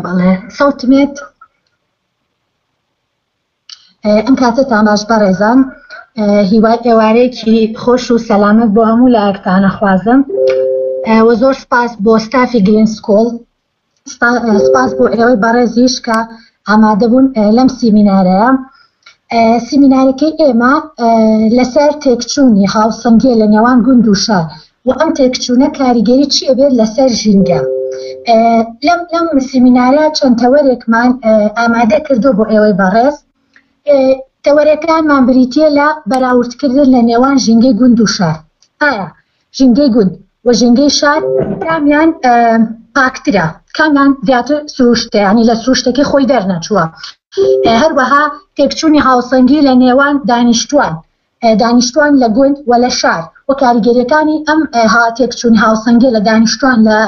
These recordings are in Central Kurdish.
بەڵێ سەوتمێت ئەم کاتەتان باش بەڕێزان هیوای ئێوارەیەکی خۆش و سەلامەت بۆ هەموو لایەکتان ئەخوازم وە زۆر سپاس بۆ ستافی گرین سکۆڵ سپاس بۆ ئێوەی بەڕێزیش کە ئامادەبوون لەم سیمینارەیە سیمینارەکەی ئێمە لەسەر تێکچوونی هاوسەنگیە لە نێوان گوند و شار و ئەم تێکچوونە کاریگەری چی ئەبێت لەسەر ژینگە لەم لەم سیمینارە چەند تەوەرێکمان ئامادە کردو بۆ ئێوەی بەڕێز تەوەرەکانمان بریتە لە بەراوردکردن لە نێوان ژینگەی گوند و شار ئایا ژینگەی گوند و ژینگەی شار کامیان پاکترە کامیان زیاتر سروشتە ینی لە سروشتەکەی خۆی دەرنەچووە هەروەها تێکچوونی هاوسەنگی لە نێوان دانیشتوان دانیشتوان لە گوند و لە شار و کاریگەریەکانی ئەم تێکچوونی هاوسەنگی لە دانیشتوان لە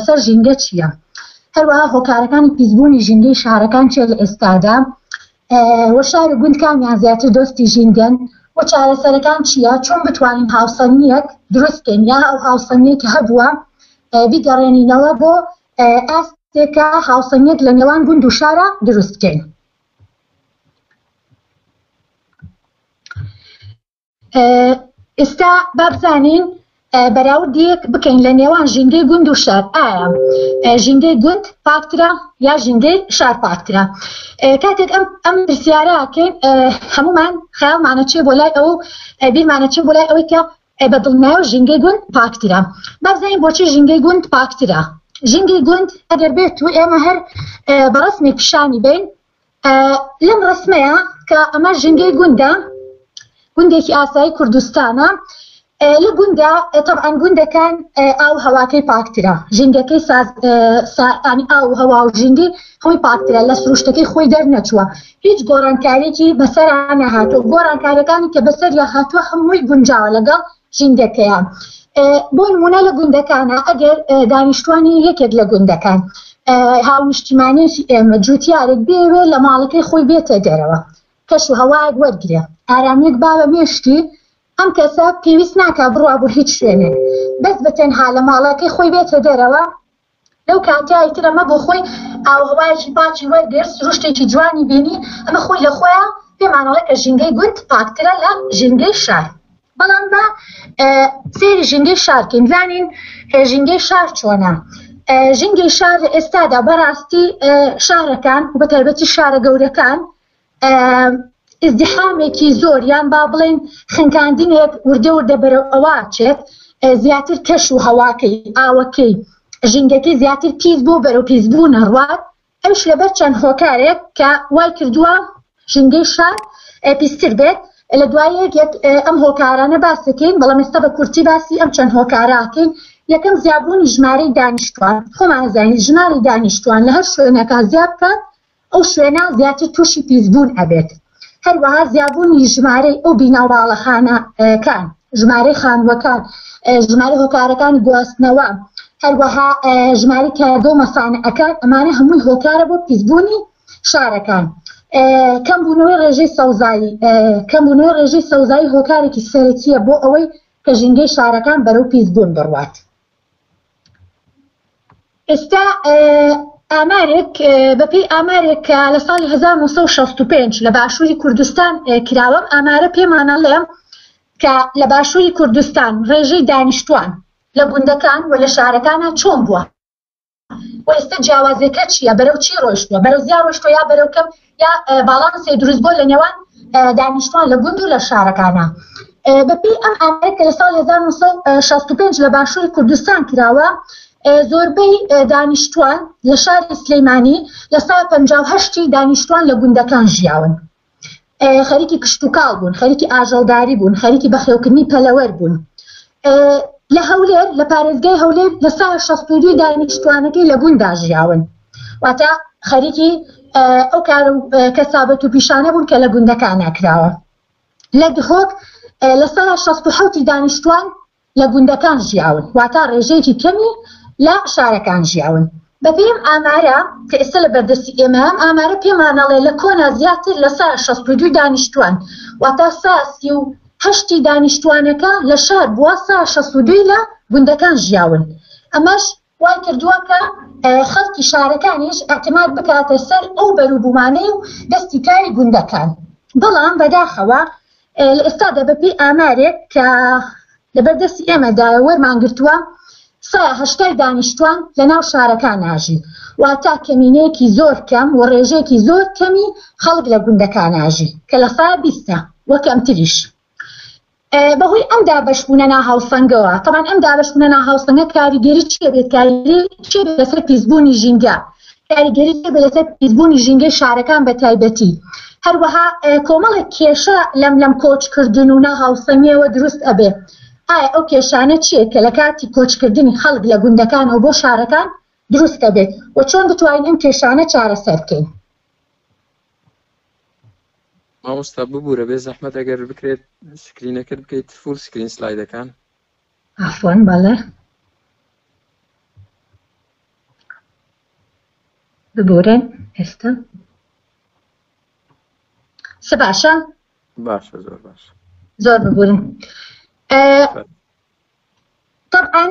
سەر ژینگە چییە؟ هەروەها هۆکارەکانی پیسبوونی ژینگەی شارەکان چیە لە ئێستادا و شار و گوند کامیان زیاتر دۆستی ژینگەن و چارەسەرەکان چییە؟ چۆن بتوانین هاوسەنگیەک دروست بکەین یا ئەو هاوسەنگیە کە هەبووە بیگەڕێنینەوە بۆ ئاستێکە هاوسەنگیەک لە نێوان گوند و شارە دروست بکەین. ئێستا با بزانین بەراوردێک بکەین لە نێوان ژینگەی گوند و شار ئایا ژینگەی گوند پاکترە یا ژینگەی شار پاکترە کاتێک ئەم ئەم پرسیارەکەین هەمومان خەیاڵمانە چێ بۆ لای ئەو بیرمانە چێ بۆ لای ئەوەی کە بە دڵنیایەوە ژینگەی گوند پاکترە با بزانین بۆچی ژینگەی گوند پاکترە ژینگەی گوند ئەگەر بێت و ئێمە هەر بە ڕسمێک پیشانی بین لەم ڕسمەیە کە ئەمە ژینگەی گوندە گوندێکی ئاسایی کوردستانە لە گوندا تەبعەن گوندەکان ئاو هەواکەی پاکترە ژینگەکەی سانی ئاو هەوا و ژینگەی خۆی پاکترە لە سروشتەکەی خۆی دەرنەچووە هیچ گۆڕانکاریی بەسەرا نەهاتووە گۆڕانکاریەکانی کە بەسەریا هاتووە هەمووی گونجاوە لەگەڵ ژینگەکەیان بۆ نمونە لە گوندەکانە ئەگەر دانیشتوانی یەکێک لە گوندەکان هاونیشتیمانێکی ئێمە جوتیارێک بێوێ لە ماڵەکەی خۆی بێتە دەرەوە کەش و هەوایەک وەرگێ ئارامیەک باوە مێشکی ئەم کەسە پێویست ناکا بڕوا بۆ هیچ شوێنێک بەس بە تەنها لە ماڵەکەی خۆی بێتە دەرەوە لەو کاتە ئیتر ئەمە بۆ خۆی ئاوهەوایەکی پاکی وەرگرت، سروشتێکی جوانی بینی، ئەمە خۆی لە خۆیا پێمان ئەڵێ کە ژینگەی گوند پاکترە لە ژینگەی شار. بەڵام با سەیری ژینگەی شار کەین بزانین ژینگەی شار چۆنە. ژینگەی شار لە ئێستادا بەڕاستی شارەکان و بەتایبەتی شارە گەورەکان ئیزدیحامێکی زۆر یان با بڵێین خنکاندنێک وردە وردە بەرەو ئەوە چێت زیاتر کەش و هەواکەی ئاوەکەی ژینگەکەی زیاتر پیس بۆ بەرەو پیسبوون ئەڕوات ئەوش لەبەر چەند هۆکارێک کە وای کردووە ژینگەی شار پیستر بێت لە دوایەک یەک ئەم هۆکارانە باس دەکەین بەڵام ئێستا بە کورتی باسی ئەم چەند هۆکاراکەین یەکەم زیابوونی ژمارەی دانیشتوان خۆمان زانین ژماری دانیشتوان لە هەر شوێنەکە زیاد بکات ئەو شوێنە زیاتر تووشی پیسبوون ئەبێت. هەروەها زیابوونی ژمارەی ئەو بینا و باڵەخانەکان، ژمارەی خانووەکان، ژمارەی هۆکارەکانی گواستنەوە، هەروەها ژمارەی کارگە و مەسانعەکان، ئەمانە هەمووی هۆکارە بۆ پیسبوونی شارەکان. کەمبوونەوەی ڕێژەی سەوزایی، کەمبوونەوەی ڕێژەی سەوزایی هۆکارێکی سەرەکییە بۆ ئەوەی کە ژینگەی شارەکان بەرەو پیسبوون بڕوات. ئێستا ئامارێک بەپێی ئامارێک کە لە ساڵی 1965 لە باشووری کوردستان کراوە ئامارە پێمانەڵێ کە لە باشووری کوردستان ڕێژەی دانیشتوان لە گوندەکان و لە شارەکانە چۆن بووە و ئێستا جیاوازیەکە چییە بەرەو چی ڕۆیشتووە بەرەو زیاد ڕۆیشتووە یا بەرەو کەم یا باڵانسێ دروست بووە لە نێوان دانیشتوان لە گوند و لە شارەکانە بەپێی ئەم ئامارە کە لە ساڵ 1965 لە باشووری کوردستان کراوە زۆربەی دانیشتوان لە شاری سلەیمانی لە سا 58 دانیشتوان لە گوندەکان ژیاون خەریکی کشتوکاڵ بوون خەریکی ئاژەڵداری بوون خەریکی بەخێوکردنی پەلەوەر بوون لە هەولێر لە پارێزگای هەولێر لە سا 62 دانیشتوانەکەی لە گوندا ژیاون واتە خەریکی ئەو کار و کەسابەت و پیشانە بوون کە لە گوندەکان ناکراوە لە دهۆک لە سا 67 دانیشتوان لە گوندەکان ژیاون، واتا ڕێژەیەکی کەمی لە شارەکان ژیاون. بەپێی ئەم ئامارە کە ئێستا لە بەردەستی ئێمەیە، ئەم ئامارە پێمان ئەڵێ لە کۆنا زیاتر لە سا 62 دانیشتوان، واتا سا 38 ی دانیشتوانەکە لە شار بووە، سا 62 ی لە گوندەکان ژیاون. ئەمەش وای کردووە کە خەڵکی شارەکانیش ئیعتماد بکاتە سەر ئەو بەروبوومانەی و دەستی کاری گوندەکان. بەڵام بەداخەوە لە ئێستادا بەپێی ئامارێک کە لەبەر دەستی ئێمەدایە وەرمان گرتووە سا هەشتای دانیشتوان لە ناو شارەکان ناژین واتا کەمینەیەکی زۆر کەم و ڕێژەیەکی زۆر کەمی خەڵک لە گوندەکان ناژی کە لە سا بیستە و کەمتریش. بەهۆی ئەم دابەشبوونە ناهاوسەنگەوە، تەبعەن ئەم دابەشبوونە ناهاوسەنگە کاریگەری چی ئەبێت؟ کاریگەری چی ئەبێت لەسەر پیسبوونی ژینگە؟ کاریگەری چی ئەبێت لەسەر پیسبوونی ژینگەی شارەکان بە تایبەتی؟ هەروەها کۆمەڵێک کێشە لەم لەم کۆچکردن و ناهاوسەنگیەوە دروست ئەبێ. ئایا ئەو کێشانە چییە کە لە کاتی کۆچکردنی خەڵک لە گوندەکانەوە بۆ شارەکان دروست ئەبێت و چۆن بتوانین ئەم کێشانە چارەسەر بکەین؟ مامۆستا ببورە بێ زەحمەت ئەگەر بکرێت سکرینەکەت بکەیت full screen سلایدەکان. عەفوەن بەڵێ ببورن ئێستا سە باشە باشە زۆر باش زۆر ببورن تەبعەن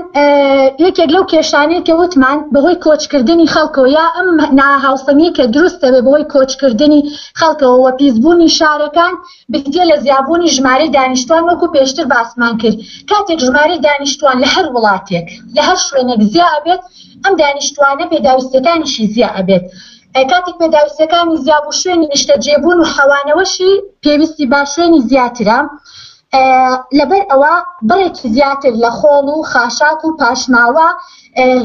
یەکێک لەو کێشانەی کە وتمان بەهۆی کۆچکردنی خەڵکەوە یا ئەم ناهاوسەنگی کە دروست دەبێت بەهۆی کۆچکردنی خەڵکەوە و پیسبوونی شارەکان بریتییە لە زیابوونی ژمارەی دانیشتوان وەکو پێشتر باسمان کرد کاتێک ژمارەی دانیشتوان لە هەر وڵاتێک لە هەر شوێنێک زیا ئەبێت ئەم دانیشتوانە پێداویستیەکانیشی زیا ئەبێت کاتێک پێداویستیەکانی زیا بوو شوێنی نیشتەجێبوون و حەوانەوەشی پێویستی بە شوێنی زیاترە لەبەر ئەوە بڕێکی زیاتر لە خۆڵ و خاشاک و پاشماوە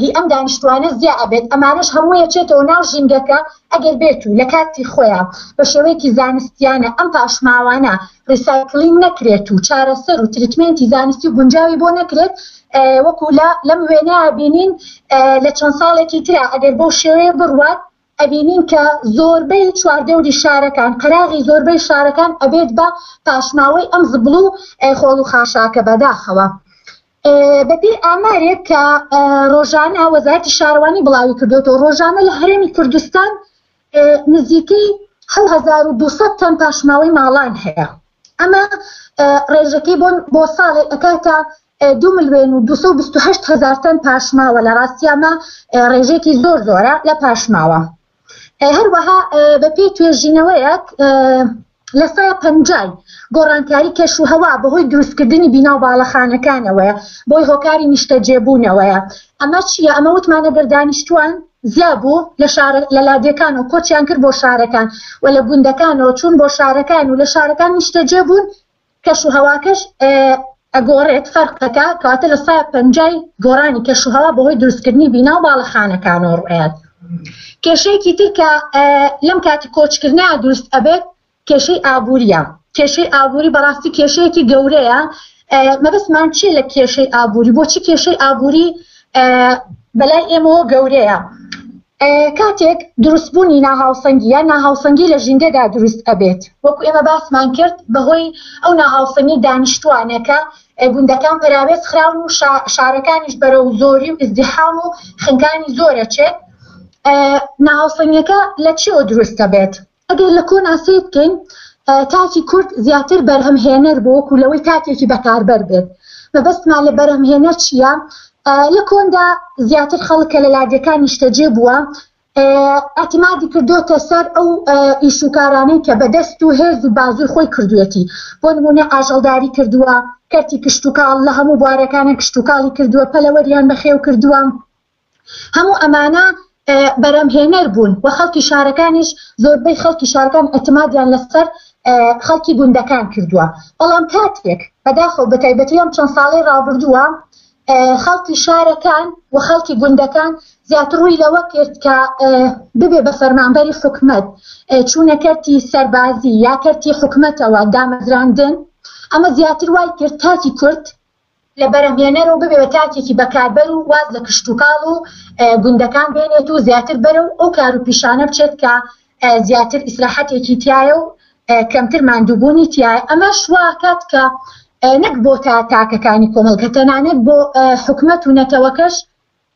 هی ئەم دانیشتوانە زیا ئەبێت ئەمانەش هەمووی ئەچێتەوە ناو ژینگەکە ئەگەر بێت و لە کاتی خۆیان بە شێوەیەکی زانستیانە ئەم پاشماوانە recycling نەکرێت و چارەسەر و treatment ی زانستی و گونجاوی بۆ نەکرێت وەکو لە لەم وێنەیە بینین لە چەند ساڵێکی ترا ئەگەر بەو شێوەیە بڕوات ئەبینین کە زۆربەی چواردەوری شارەکان، قەراغی زۆربەی شارەکان ئەبێت بە پاشماوەی ئەم زبڵ و خۆڵ و خاشاکە بەداخەوە. بەپێی ئامارێک کە ڕۆژانە وەزارەتی شارەوانی بڵاوی کردوێتەوە ڕۆژانە لە هەرێمی کوردستان نزیکەی 7200 تەن پاشماوەی ماڵان هەیە. ئەمە ڕێژەکەی بۆ بۆ ساڵێک ئەکاتە 2 ملیۆن و 228 هەزار تەن پاشماوە لە ڕاستی ئەمە ڕێژەیەکی زۆر زۆرە لە پاشماوە هەروەها بەپێی توێژینەوەیەک لە سای پەنجای گۆڕانکاری کەش و هەوا بەهۆی دروستکردنی بینا و باڵەخانەکانەوەیە بۆی هۆکاری نیشتەجێبوونەوەیە ئەمە چییە ئەمە وتمان ئەگەر دانیشتوان زیا بوو لە شارە لە لادێکانەوە کۆچیان کرد بۆ شارەکان و لە گوندەکانەوە چوون بۆ شارەکان و لە شارەکان نیشتەجێ بوون کەش و هەواکەش ئەگۆڕێت فەرقەکە کەواتە لە سای پەنجای گۆڕانی کەش و هەوا بەهۆی دروستکردنی بینا و باڵەخانەکانەوە ڕوئەیات کێشەیەکی تر کە لەم کاتی کۆچکردنا دروست ئەبێت کێشەی ئابووریە کێشەی ئابووری بەڕاستی کێشەیەکی گەورەیە مەبەستمان چیە لە کێشەی ئابووری بۆچی کێشەی ئابووری بەلای ئێمەوە گەورەیە؟ کاتێک دروستبوونی ناهاوسەنگی یان ناهاوسەنگی لە ژینگەدا دروست ئەبێت، وەکو ئێمە باسمان کرد بەهۆی ئەو ناهاوسەنگی دانیشتووانە کە گوندەکان پەراوێز خراون و شارەکانیش بەرەو زۆری و ئیزدیحام و خنکانی زۆر ئەچێت، ناهاوسەنگیەکە لە چیەوە دروست ئەبێت؟ ئەگەر لە کۆنا سەیر بکەین تاکی کورد زیاتر بەرهەمهێنەر بوو وەکو لەوەی تاکێکی بەکاربەر بێت مەبەستمان لە بەرهەمهێنەر چییە؟ لە کۆندا زیاتر خەڵک کە لە لادێکان نیشتەجێ بووە ئەتمادی کردوتە سەر ئەو ئیش و کارانەی کە بەدەست و هێز و بازوی خۆی کردوێتی بۆ نمونە ئاژەڵداری کردووە کەرتی کشتتوکاڵ لە هەموو بوارەکانە کشتتوکاڵی کردووە پەلەوەریان بەخێو کردووە هەموو ئەمانە بەرەمهێنەر بوون و خەڵکی شارەکانیش زۆربەی خەڵکی شارەکان ئەتمادیان لەسەر خەڵکی گوندەکان کردووە بەڵام کاتێک بەداخەوە بە تایبەتی ئەم چەند ساڵەی ڕابردووە خەڵکی شارەکان و خەڵکی گوندەکان زیاتر ڕووی لەوە کرد کە ببێ بە فەرمانبەری حکومەت چوونە کەرتی سەربازی یا کەرتی حکومەتەوە دامەزراندن ئەمە زیاتر وای کرد تاکی کورد لە بەرهەمهێنەرەوە ببێ بە تاکێکی بەکاربەر و واز لە کشتوکاڵ و گوندەکان بێنێت و زیاتر بەرەو ئەو کار و پیشانە بچێت کە زیاتر ئیسراحەتێکی تایە و کەمتر ماندووبوونی تایە ئەمەش واکات کە نەک بۆ تا تاکەکانی کۆمەڵگە تەنانەت بۆ حکومەت و نەتەوەکەش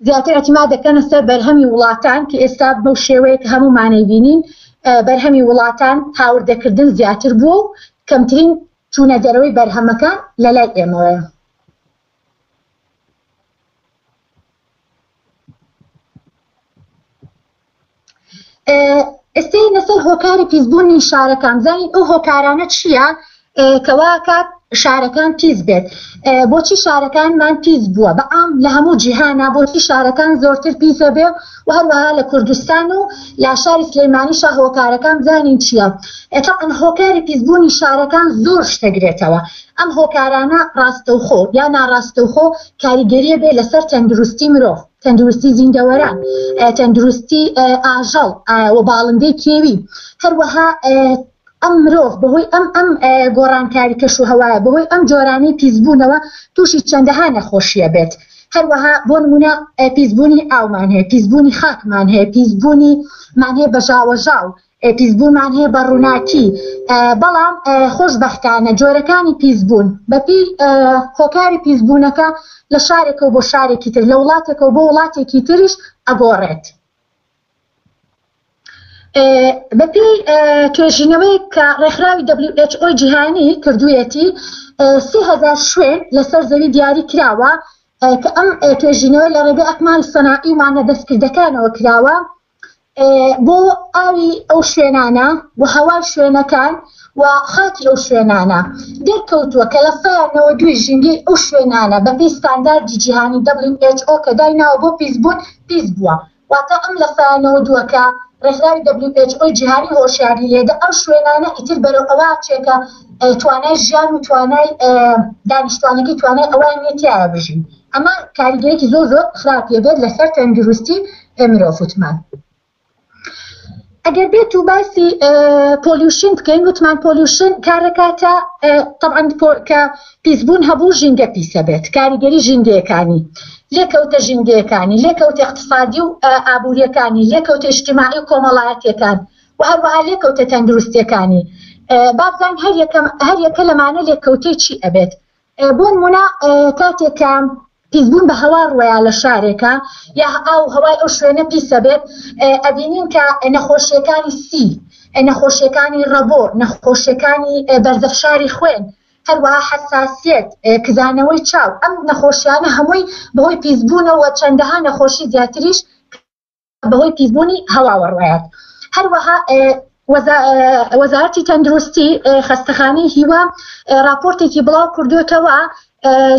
زیاتر ئیعتیماد دەکەنە سەر بەرهەمی وڵاتان کە ئێستا بەو شێوەیە کە هەموومانەی بینین بەرهەمی وڵاتان هاوردەکردن زیاتر بووە و کەمترین چوونە دەرەوەی بەرهەمەکان لە لای ئێمەوەیە. ئێستا لەسەر هۆکاری پیسبوونی شارەکان بزانین ئەو هۆکارانە چییە کەوا کات شارەکان پیس بێت بۆچی شارەکانمان پیس بووە بە عام لە هەموو جیهانە بۆچی شارەکان زۆرتر پیسە بێ و هەروەها لە کوردستان و لە شاری سلەیمانی شا هۆکارەکان بزانین چییە ئەتەقن هۆکاری پیسبوونی شارەکان زۆر شتەگرێتەوە ئەم هۆکارانە ڕاستەوخۆ یا ناڕاستەوخۆ کاریگەریە بێ لەسەر تەندروستی مرۆڤ تەندروستی زیندەوەران، تەندروستی ئاژەڵ و باڵندەی کێوی، هەروەها ئەم مرۆڤ بەهۆی ئەم ئەم گۆڕانکاری کەش و هەوایە بەهۆی ئەم جۆرانەی پیسبوونەوە تووشی چەندەها نەخۆشیە بێت هەروەها بۆ نمونە پیسبوونی ئاومان هەیە پیسبوونی خاکمان هەیە پیسبوونی مان هەیە بە ژاوەژاو پیسبوونمان هەیە بە ڕووناکی، بەڵام خۆشبەختانە جۆرەکانی پیسبوون بەپێی هۆکاری پیسبوونەکە لە شارێکەوە بۆ شارێکی تر، لە وڵاتێکەوە بۆ وڵاتێکی تریش ئەگۆڕێت. بەپێی توێژینەوەیەک کە ڕێکخراوی WHO جیهانی کردوویەتی، 3000 شوێن لەسەر زەوی دیاری کراوە کە ئەم توێژینەوە لە ڕێگەی ئەقمار سەناعی و مانگە دەستکردەکانەوە کراوە، بۆ ئاوی ئەو شوێنانە و هەوای شوێنەکان و خاکی ئەو شوێنانە دەرکەوتووە کە لە سەیا 92 ژینگەی ئەو شوێنانە بەپێی ستانداردی جیهانی WHO کە دایناوە بۆ پیسبوون پیس بووە واتە ئەم لە سەیا 92 کە ڕێکخراوی WHO جیهانی هۆشیاری لێدە ئەم شوێنانە ئیتر بەرەو ئەوە چێکە توانای ژیان و توانای دانیشتوانەکەی توانای ئەوان نیە تیایا بژین ئەمە کاریگەرێکی زۆر زۆر خراپیە بێت لەسەر تەندروستی مرۆڤ وتمان ئەگەر بێت و باسی pollution بکەین وتمان pollution کارەکاتە طبعا کە پیسبوون هەبوو ژینگە پیسە بێت کاریگەری ژینگەیەکانی لێکەوتە ژینگەیەکانی لێکەوتە اقتصادی و ئابووریەکانی لێکەوتە اجتماعی و کۆمەڵایەتیەکان و هەروەها لێکەوتە تەندروستیەکانی بابزانین هەر یەکەم هەر یەکە لەمانە لێکەوتەی چی ئەبێت بۆنمونە کاتێک کە پیسبوون بە هەوا ڕوەیا لە شارێکە یا ئاو هەوای ئەو شوێنە پیسە بێت ئەبینین کە نەخۆشیەکانی سی نەخۆشیەکانی ڕەبۆ نەخۆشیەکانی بەرزەفشاری خوێن هەروەها حەساسیەت کزانەوەی چاو ئەم نەخۆشیانە هەمووی بەهۆی پیسبوونەوە چەندەها نەخۆشی زیاتریش بەهۆی پیسبوونی هەواوە ڕوایات. هەروەها وەزارەتی تەندروستی خەستەخانەی هیوا راپۆرتێکی بڵاو کردوتەوە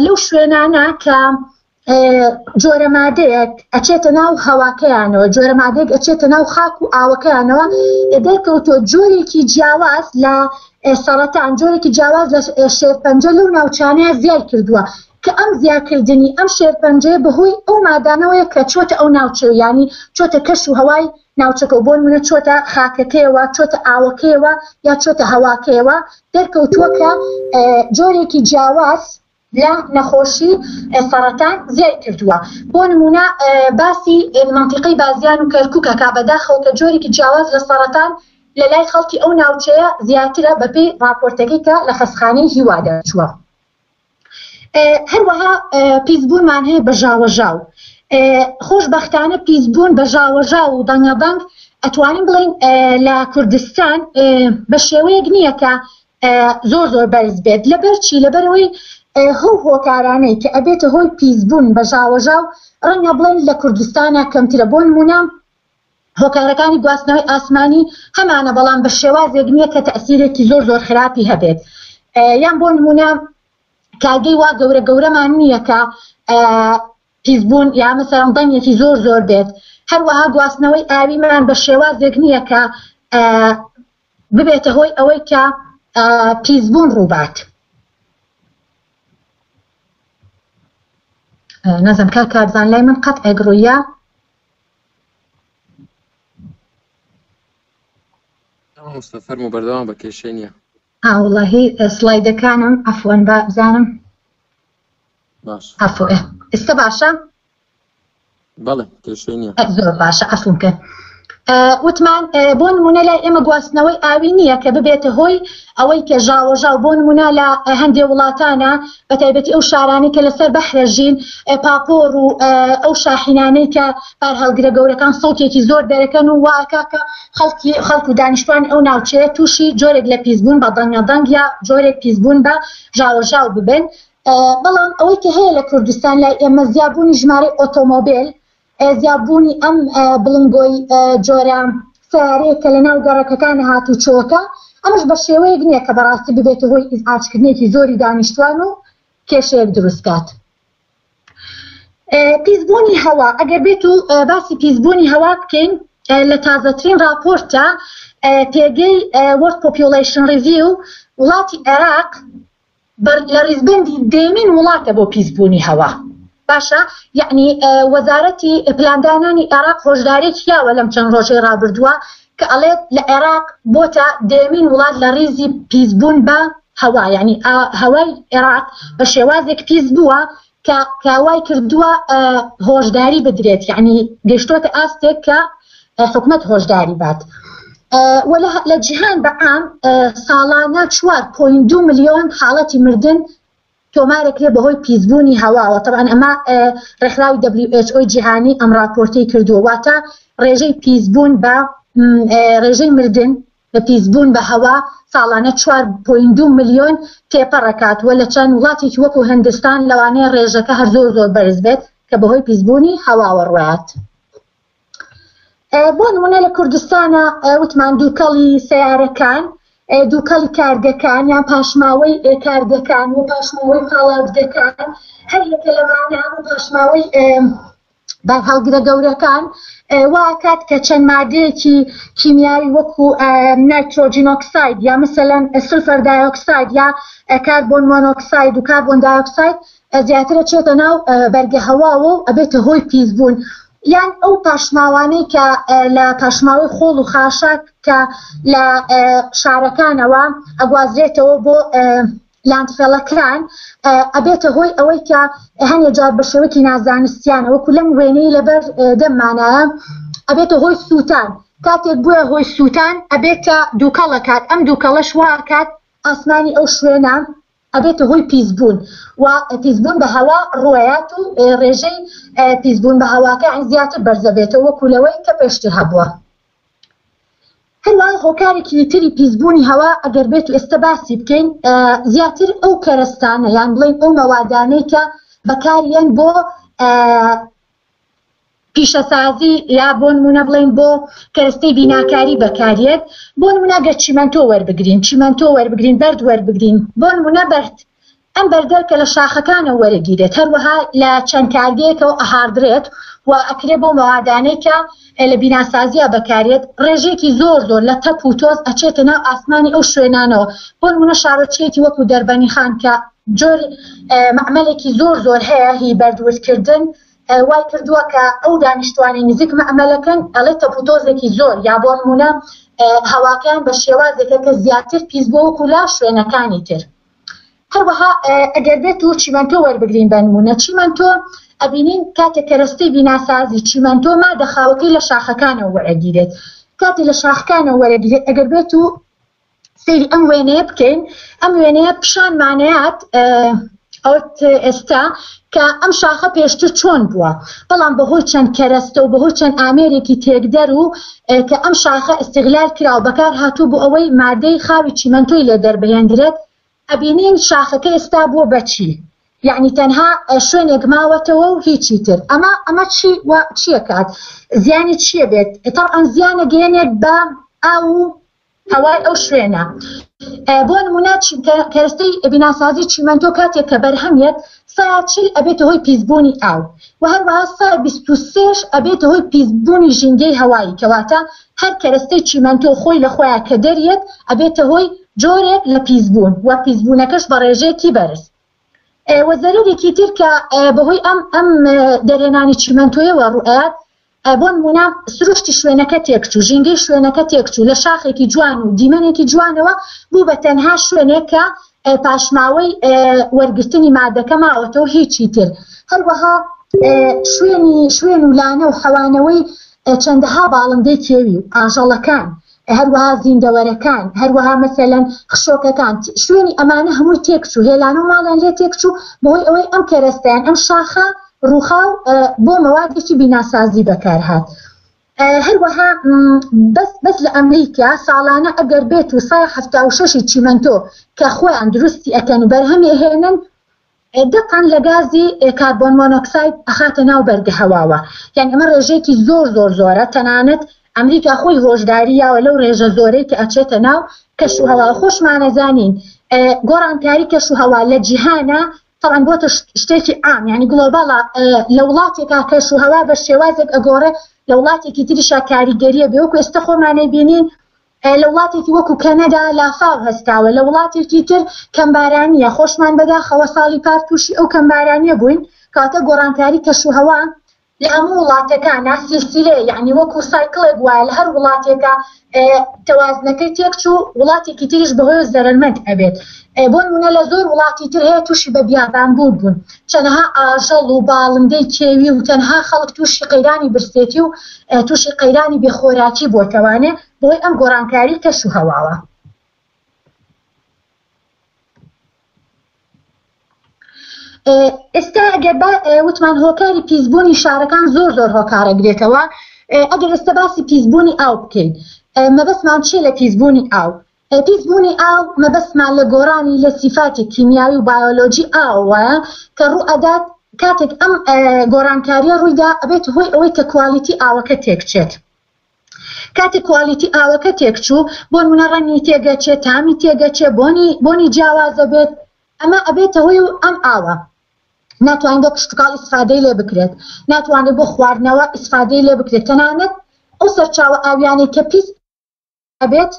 لەو شوێنانە کە جۆرە مادەیەک ئەچێتە ناو هەواکەیانەوە جۆرە مادەیەک ئەچێتە ناو خاک و ئاوەکەیانەوە دەرکەوتووە جۆرێکی جیاواز لە سەرەتان جۆرێکی جیاواز لە شێرپەنجە لەو ناوچانەیە زیای کردووە کە ئەم زیاکردنی ئەم شێرپەنجەیە بەهۆی ئەو مادانەوەیە کە چۆتە ئەو ناوچەیە یانی چۆتە کەش و هەوای ناوچەکەوە بۆ نمونە چۆتە خاکەکەیەوە چۆتە ئاوەکەیەوە یا چۆتە هەواکەیەوە دەرکەوتووە کە جۆرێکی جیاواز. لە نەخۆشی سەڕەتان زیای کردووە. بۆ نموونە باسی مەنتیقەی بازیان و کەرکوک ئەکا، بەداخەوە کە جۆرێکی جیاواز لە سەڕەتان لە لای خەڵکی ئەو ناوچەیە زیاترە بەپێی ڕاپۆرتەکەی کە لە خەستخانەی هیوا دەرچووە. هەروەها پیسبوونمان هەیە بە ژاوەژاو. خۆشبەختانە پیسبوون بە ژاوەژاو و دەنگەدەنگ ئەتوانین بڵێین لە کوردستان بە شێوەیەک نییە کە زۆر زۆر بەرز بێت لەبەر چی لەبەرەوەی هەو هۆکارانەی کە ئەبێتە هۆی پیسبوون بە ژاوەژاو ڕەنگە بڵێن لە کوردستانە کەمترە بۆ نمونە هۆکارەکانی گواستنەوەی ئاسمانی هەمانە بەڵام بە شێوازێک نییە کە تەسیرێکی زۆر زۆر خراپی هەبێت یان بۆ نمونە کارگەی وا گەورە گەورەمان نییە کە پیسبوون یا مەسەلەن دەنگێکی زۆر زۆر بێت هەروەها گواستنەوەی ئاویمان بە شێوازێک نییە کە ببێتە هۆی ئەوەی کە پیسبوون ڕووبات. نازم کاک کارزان لای من قەتعێک ڕوویە. مامۆستا فەرموو بەردەوام بە کێشەی نییە. ئاوڵەهی سڵایدەکانم عەفوەن با بزانم. باش. عەفو ئێستا باشە؟ بەڵێ کێشەی نییە. زۆر باشە عەفوم کەن. وتمان بۆ نمونە لای ئێمە گواستنەوەی ئاوی نییە کە ببێتە هۆی ئەوەی کە ژاوەژاو بۆ نمونە لە هەندێ وڵاتانە بە تایبەتی ئەو شارانەی کە لەسەر بەحرە ژین پاپۆر و ئەو شاحینانەی کە بارهەڵگرە گەورەکان سەوتێکی زۆر دەرەکەن و واکە کە خەڵکی خەڵک و دانیشتوانی ئەو ناوچەیە تووشی جۆرێک لە پیسبوون بە دەنگە دەنگ یا جۆرێک پیسبوون بە ژاوەژاو ببن بەڵام ئەوەی کە هەیە لە کوردستان لای ئێمە زیابوونی ژمارەی ئۆتۆمۆبێل زیادبوونی ئەم بڵنگۆی جۆرە سەیارەیە کە لەناو گەڕەکەکان هاتوچۆکە، ئەمەش بە شێوەیەک نییە کە بەڕاستی ببێتە هۆی ئیزعاجکردنێکی زۆری دانیشتوان و کێشەیەک دروست کات. پیسبوونی هەوا، ئەگەر بێت و باسی پیسبوونی هەوا بکەین لە تازەترین راپۆرتە پێگەی World Population Review وڵاتی عێراق لە ڕیزبەندی دەیەمین وڵاتە بۆ پیسبوونی هەوا. باشە یەعنی وەزارەتی پلاندانانی عێراق هۆشدارێکی یاوە لەم چەند ڕۆژەی ڕابردووە کە ئەڵێت لە عێراق بۆتە دەیەمین وڵات لە ڕیزی پیسبوون بە هەوا یعنی هەوای عێراق بە شێوازێک پیس بووە کە کە وای کردووە هۆشداری بدرێت یعنی گەشتۆتە ئاستێک کە حکومەت هۆشداری بات و لە جیهان بە عام ساڵانە 4.2 ملیۆن حاڵەتی مردن تۆمارەکرێ بەهۆی پیسبوونی هەواوە طبعا ئەمە ڕێکخراوی WHO جیهانی ئەم راپۆرتەی کردووە واتە ڕێژەی پیسبوون بە ڕێژەی مردن بە پیسبوون بە هەوا ساڵانە 4.2 ملیۆن تێپەڕەکات و لە چەند وڵاتێکی وەکو هندستان لەوانەیە ڕێژەکە هەر زۆر زۆر بەرز بێت کە بەهۆی پیسبوونی هەواوە ڕوات. بۆ نمونە لە کوردستانە وتمان دووکەڵی سیارەکان دووکەڵی کارگەکان یان پاشماوەی کارگەکان و پاشماوەی پاڵاوگەکان هەر یەکە لەمانە و پاشماوەی بارهەڵگرە گەورەکان واکات کە چەند مادەیەکی کیمیایی وەکو نایترۆجین ئۆکساید یا مثلەن سلفەر دایۆکساید یا کاربۆن مۆنۆکساید و کاربۆن دایۆکساید زیاتر ئەچێتە ناو بەرگە هەواوە و ئەبێتە هۆی پیسبوون یان ئەو پاشماوانەی کە لە پاشماوەی خۆڵ و خاشاک کە لە شارەکانەوە ئەگوازرێتەوە بۆ لاندفێڵەکان ئەبێتە هۆی ئەوەی کە هەنێ جار بە شێوەکی نازانستیانە وەکو لەم وێنەی لەبەر دەممانایە ئەبێتە هۆی سووتان کاتێک بووە هۆی سووتان ئەبێتە دووکەڵەکات ئەم دووکەڵەش واکات ئاسمانی ئەو شوێنە ئەبێتە هۆی پیسبوون و پیسبوون بە هەوا ڕوەیات و ڕێژەی پیسبوون بە هەواکە زیاتر بەرزەبێتەوە وەکو لەوەی کە پێشتر هەبووە. هەروەها هۆکارێکی تری پیسبوونی هەوا ئەگەر بێت و ئێستا باسی بکەین زیاتر ئەو کەرەستانە یان بڵێین ئەو مەوادانەی کە بەکاریەن بۆ پیشەسازی یا بۆ نمونە بڵێین بۆ کەرەستەی بیناکاری بەکاریەت بۆ نمونە گەر چیمەنتۆ وەربگرین چیمەنتۆ وەربگرین بەرد وەربگرین بۆ نمونە بەرد ئەم بەردە کە لە شاخەکانە وەرەگیرێت هەروەها لە چەند کارگەیەکەوە ئەهاردرێت و ئەکرێ بۆ مەوادانەی کە لە بیناسازیە بەکارێت ڕێژەیەکی زۆر زۆر لە تەپ و تۆز ئەچێتە ناو ئاسمانی ئەو شوێنانەوە بۆ نمونە شارۆچکەیەکی وەکو دەربەنیخان کە جۆر مەعمەلێکی زۆر زۆر هەیە هی بەردوردکردن وای کردووە کە ئەو دانیشتوانەی نزیک مەعمەلەکەن ئەڵێ تەپوتۆزێکی زۆر یا بۆ نموونە هەواکەیان بە شێوازێکە کە زیاتر پیس بووە وەکو لا شوێنەکانی تر. هەروەها ئەگەر بێت و چیمەنتۆ وەربگرین بە نموونە چیمەنتۆ ئەبینین کاتێک کەرەستەی بیناسازی چیمەنتۆ مادە خاوەکەی لە شاخەکانەوە وەرەگیرێت کاتێ لە شاخەکانەوە وەرەگیرێت ئەگەر بێت و سەیری ئەم وێنەیە بکەین ئەم وێنەیە پیشانمانەیات ئەوت ئێستا کە ئەم شاخە پێشتر چۆن بووە بەڵام بەهۆی چەند کەرەستە و بەهۆی چەند ئامێرێکی تێکدەر و کە ئەم شاخە ئیستغلال کرا و بەکار هاتوو بۆ ئەوەی مادەی خاوی چیمەنتۆی لێ دەربهێندرێت ئەبینین شاخەکە ئێستا بووە بە چی یەعنی تەنها شوێنێک ماوەتەوە و هیچی تر ئەمە ئەمە چی و چیەکات زیانی چیە بێت تەبعەن زیانە گەیەنێت بە ئاو و هەوای ئەو شوێنە بۆ نمونە کەرەستەی بیناسازی چیمەنتۆ کاتێک کە بەرهەمیەت سا 40 ئەبێتە هۆی پیسبوونی ئاو و هەروەها سا 23 ئەبێتە هۆی پیسبوونی ژینگەی هەوایی کەواتە هەر کەرەستەی چیمەنتۆ خۆی لە خۆیان کە دەریەت ئەبێتە هۆی جۆرێک لە پیسبوون و پیسبوونەکەش بە ڕێژەیەکی بەرز. وە زەرەرێکی تر کە بەهۆی ئەم ئەم دەرهێنانی چیمەنتۆیەوە ڕوئەیات بۆ نمونە سروشتی شوێنەکە تێکچوو ژینگەی شوێنەکە تێکچوو لە شاخێکی جوان و دیمەنێکی جوانەوە بوو بە تەنها شوێنێک کە پاشماوەی وەرگرتنی مادەکە ماوەتەوە هیچی تر هەروەها شوێنی شوێن و لانە و حەوانەوەی چەندەها باڵندەی کێوی و ئاژەڵەکان هەروەها زیندەوەرەکان، هەروەها مەسەلەن خشۆکەکان، شوێنی ئەمانە هەمووی تێکچوو، هێلانە و ماڵیان لێ تێکچوو بەهۆی ئەوەی ئەم کەرەستەیان، ئەم شاخە ڕووخا و بۆ مەوادێکی بیناسازی بەکارهات. هەروەها بەس بەس لە ئەمریکا ساڵانە ئەگەر بێت و 176 چیمەنتۆ کە خۆیان دروستی ئەکەن و بەرهەمی ئەهێنن، دە تەن لە گازی کاربۆن مۆنۆکساید ئەخاتە ناو بەرگە هەواوە یانی ئەمە ڕێژەیەکی زۆر زۆر زۆرە تەنانەت ئەمریکا خۆی هۆشداری یاوە لەو ڕێژە زۆرەی کە ئەچێتە ناو کەش و هەوا خۆشمانەزانین گۆڕانکاری کەش و هەوا لە جیهانە طبعا بۆتە شتێکی عام یعنی global ە لە وڵاتێکا کەش و هەوا بە شێوازێک ئەگۆڕێ لە وڵاتێکی تریشا کاریگەریە بێ وەکو ئێستا خۆمانەی بینین لە وڵاتێکی وەکو کەنەدا لافاو هەستاوە، لە وڵاتێکی تر کەمبارانییە، خۆشمان بەداخەوە ساڵی پار تووشی ئەو کەمبارانییە بووین، کەواتە گۆڕانکاری کەشوهەوا لە هەموو وڵاتەکانا سیلسیلەیە، یەعنی وەکو cycle ێک وایە لە هەر وڵاتێکا تەوازنەکەی تێکچوو وڵاتێکی تریش بەهۆیەوە زەرەرمەند ئەبێت. بۆ نموونە لە زۆر وڵاتی تر هەیە تووشی بە بیابانبوون بوون، چەنەها ئاژەڵ و باڵندەی کێوی و تەنها خەڵک تووشی قەیرانی برسێتی و تووشی قەیرانی بێخۆراکی بۆتەوانێ بەهۆی ئەم گۆڕانکاری کەش و هەواوە. ئێستا ئەگەر با وتمان هۆکاری پیسبوونی شارەکان زۆر زۆر هۆکارەگرێتەوە ئەگەر ئێستا باسی پیسبوونی ئاو بکەین مەبەستمان چیە لە پیسبوونی ئاو پیسبوونی ئاو مەبەستمان لە گۆڕانی لە سیفاتی کیمیاوی و بایۆلۆجی ئاوەوەیە کە ڕووئەدات کاتێک ئەم گۆڕانکاریە ڕوویدا ئەبێت هۆی ئەوەی کە quality ئاوەکە تێکچێت کاتێک quality ئاوەکە تێکچوو بۆ نمونە ڕەنگی تێگەچێت تامی تێگەچێت بۆنی بۆنی جیاوازە بێت ئەمە ئەبێتە هۆی ئەم ئاوە ناتوانین بۆ کشتوکاڵ ئیسفادەی لێ بکرێت ناتوانێت بۆ خواردنەوە ئیسفادەی لێ بکرێت تەنانەت ئەو سەرچاوە ئاویانەی کە پیس ئەبێت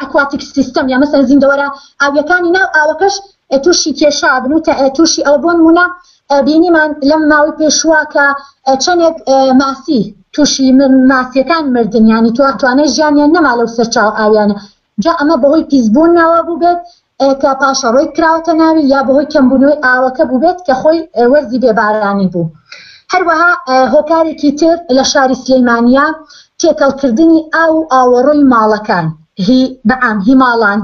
aquatic system یا مەسەن زیندەوەرە ئاویەکانی ناو ئاوەکەش تووشی کێشا بن و تووشی ئەوە بۆ نمونە بینیمان لەم ماوەی پێشووە کە چەندێک ماسی تووشی ماسیەکان مردن ینی تو توانای ژیانیان نەما لەو سەرچاو ئاویانە جا ئەمە بەهۆی پیسبوونەوە بووبێت کە پاشەڕۆی کراوەتە ناوی یا بەهۆی کەمبوونەوەی ئاوەکە بووبێت کە خۆی وەرزی بێبارانی بوو. هەروەها هۆکارێکی تر لە شاری سلەیمانیە تێکەڵکردنی ئاو و ئاوەڕۆی ماڵەکان هی بەعام هی ماڵان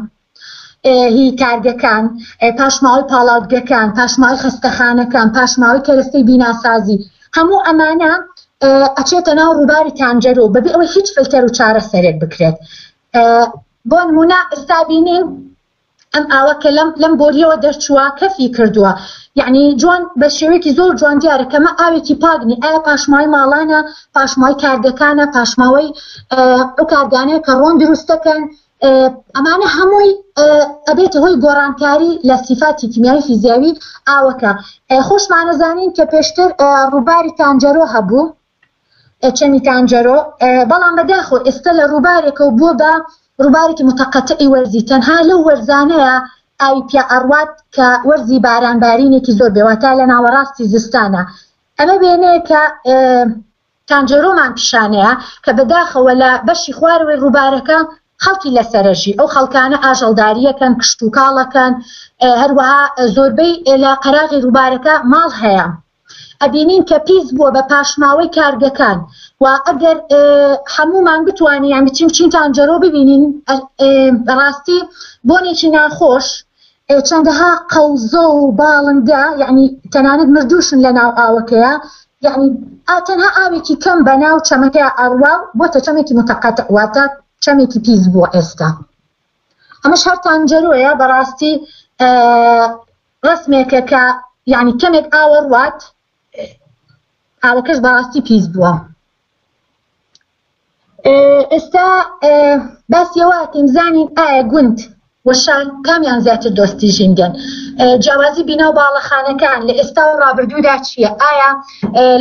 هی کارگەکان پاشماوەی پاڵاوتگەکان پاشماوەی خەستەخانەکان پاشماوەی کەرەستەی بیناسازی هەموو ئەمانە ئەچێتە ناو ڕووباری تانجەرۆ بەبێ ئەوەی هیچ فلتەر و چارەسەرێک بکرێت بۆ نمونە ئێستا بینین ئەم ئاوە کە لەم لەم بۆریەوە دەرچووە کەفی کردووە یعنی جوان بە شێوەیەکی زۆر جوان دیارە کەمە ئاوێکی پاک نی ئایا پاشماوەی ماڵانە پاشماوەی کارگەکانە پاشماوەی ئەو کارگانەیە کە ڕۆن دروست دەکەن ئەمانە هەمووی ئەبێتە هۆی گۆڕانکاری لە سیفاتی کیمیاوی فیزیاوی ئاوەکە خۆشمانەزانین کە پێشتر ڕووباری تانجەرۆ هەبوو چەمی تانجەرۆ، بەڵام بەداخەوە ئێستا لە ڕووبارێکەوە بووە بە ڕووبارێکی متەقەتعی وەرزی، تەنها لەو وەرزانەیە ئاوی پیا ئەڕوات کە وەرزی باران بارینێکی زۆر بێ، واتە لە ناوەڕاستی زستانە. ئەمە وێنەیەکە تانجەرۆمان پیشانەیە کە بەداخەوە لە بەشی خوارەوەی ڕووبارەکە خەڵکی لەسەرەژی ئەو خەڵکانە ئاژەڵداریەکەن کشتوکاڵەکەن هەروەها زۆربەی لە قەراغی ڕووبارەکە ماڵ هەیە ئەبینین کە پیس بووە بە پاشماوەی کارگەکان و ئەگەر هەموومان بتوانین یان بچین بچین تانجەرۆ ببینین بەڕاستی بۆنێکی ناخۆش چەندەها قەوزۆ و باڵندە یعنی تەنانەت مردووشن لە ناو ئاوەکەیە یعنی تەنها ئاوێکی کەم بە ناو چەمەکەی ئەڕوا بۆتە چەمێکی متەقەتع واتە چەمێکی پیس بووە ئێستا ئەمەش هەر تانجەرۆیە بەڕاستی ڕەسمێکە کە یعنی کەمێک ئاوە ڕوات ئاوەکەش بەڕاستی پیس بووە. ئێستا باسی ئەوە ئەکەین بزانین ئایا گوند و شار کامیان زیاتر دۆستی ژینگەن؟ جیاوازی بینا و باڵەخانەکان لە ئێستا و ڕابردوودا چییە؟ ئایا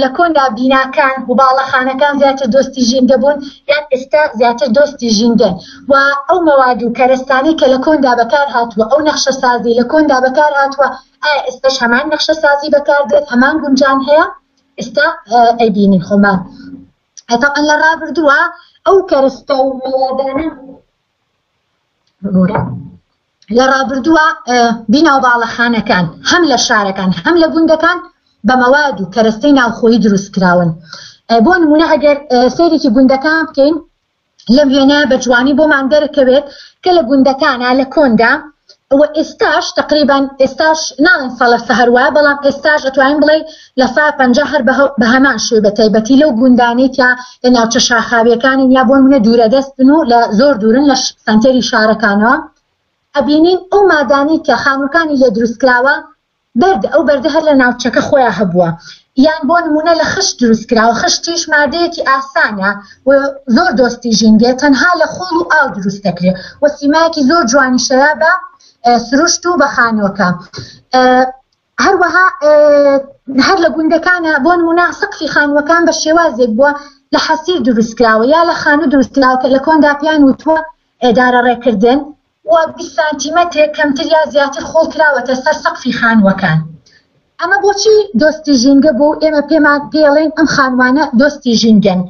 لە کۆندا بیناکان و باڵەخانەکان زیاتر دۆستی ژینگە بوون یان ئێستا زیاتر دۆستی ژینگەن؟ و ئەو مەواد و کەرەستانەی کە لە کۆندا بەکار هاتووە، ئەو نەخشەسازی لە کۆندا بەکار هاتووە، ئایا ئێستاش هەمان نەخشەسازی بەکار دێت، هەمان گونجان هەیە؟ ئێستا ئەیبینین خۆمان. تەبعەن لە ڕابردووە ئەو کەرەستە و مەوادانە ببورە لە ڕابردووە بینا و باڵەخانەکان هەم لە شارەکان هەم لە گوندەکان بە مەواد و کەرەستەی ناوخۆیی دروست کراون بۆ نمونە ئەگەر سەیرێکی گوندەکان بکەین لەم وێنەیە بە جوانی بۆمان دەرەکەوێت کە لە گوندەکانا لە کۆندا و ئێستاش تقریبان ئێستاش ناڵێن سەڵە هەر وایە بەڵام ئێستاش ئەتوانین بڵێ 50% هەر بە هەمان شێوە بە تایبەتی لەو گوندانەی کە لە ناوچە شاخاویەکانن یا بۆ نمونە دوورە دەستن و لە زۆر دوورن لە سەنتەری شارەکانەوە ئەبینین ئەو مادانەی کە خانووەکانی لێ دروستکراوە بەرد، ئەو بەردە هەر لە ناوچەکە خۆیا هەبووە، یان بۆ نموونە لە خشت دروست کراوە، خشتیش مادەیەکی ئاسانە و زۆر دۆستی ژینگەیە، تەنها لە خۆڵ و ئاو دروست دەکرێ و سیمایەکی زۆر جوانیشەیە بە سروشت و بە خانووەکە. هەروەها هەر لە گوندەکانە بۆ نموونە سەقفی خانووەکان بە شێوازێک بووە لە حەسیر دروست کراوە یا لە خانوو دروست کراوە کە لە کۆندا پێیان وتووە دارەڕێکردن، و 20 سانتیمەترێک کەمتر یا زیاتر خۆڵ کراوەتە سەر سەقفی خانووەکان. ئەمە بۆچی دۆستی ژینگە بوو و ئێمە پێمان پێڵێین ئەم خانووانە دۆستی ژینگەن؟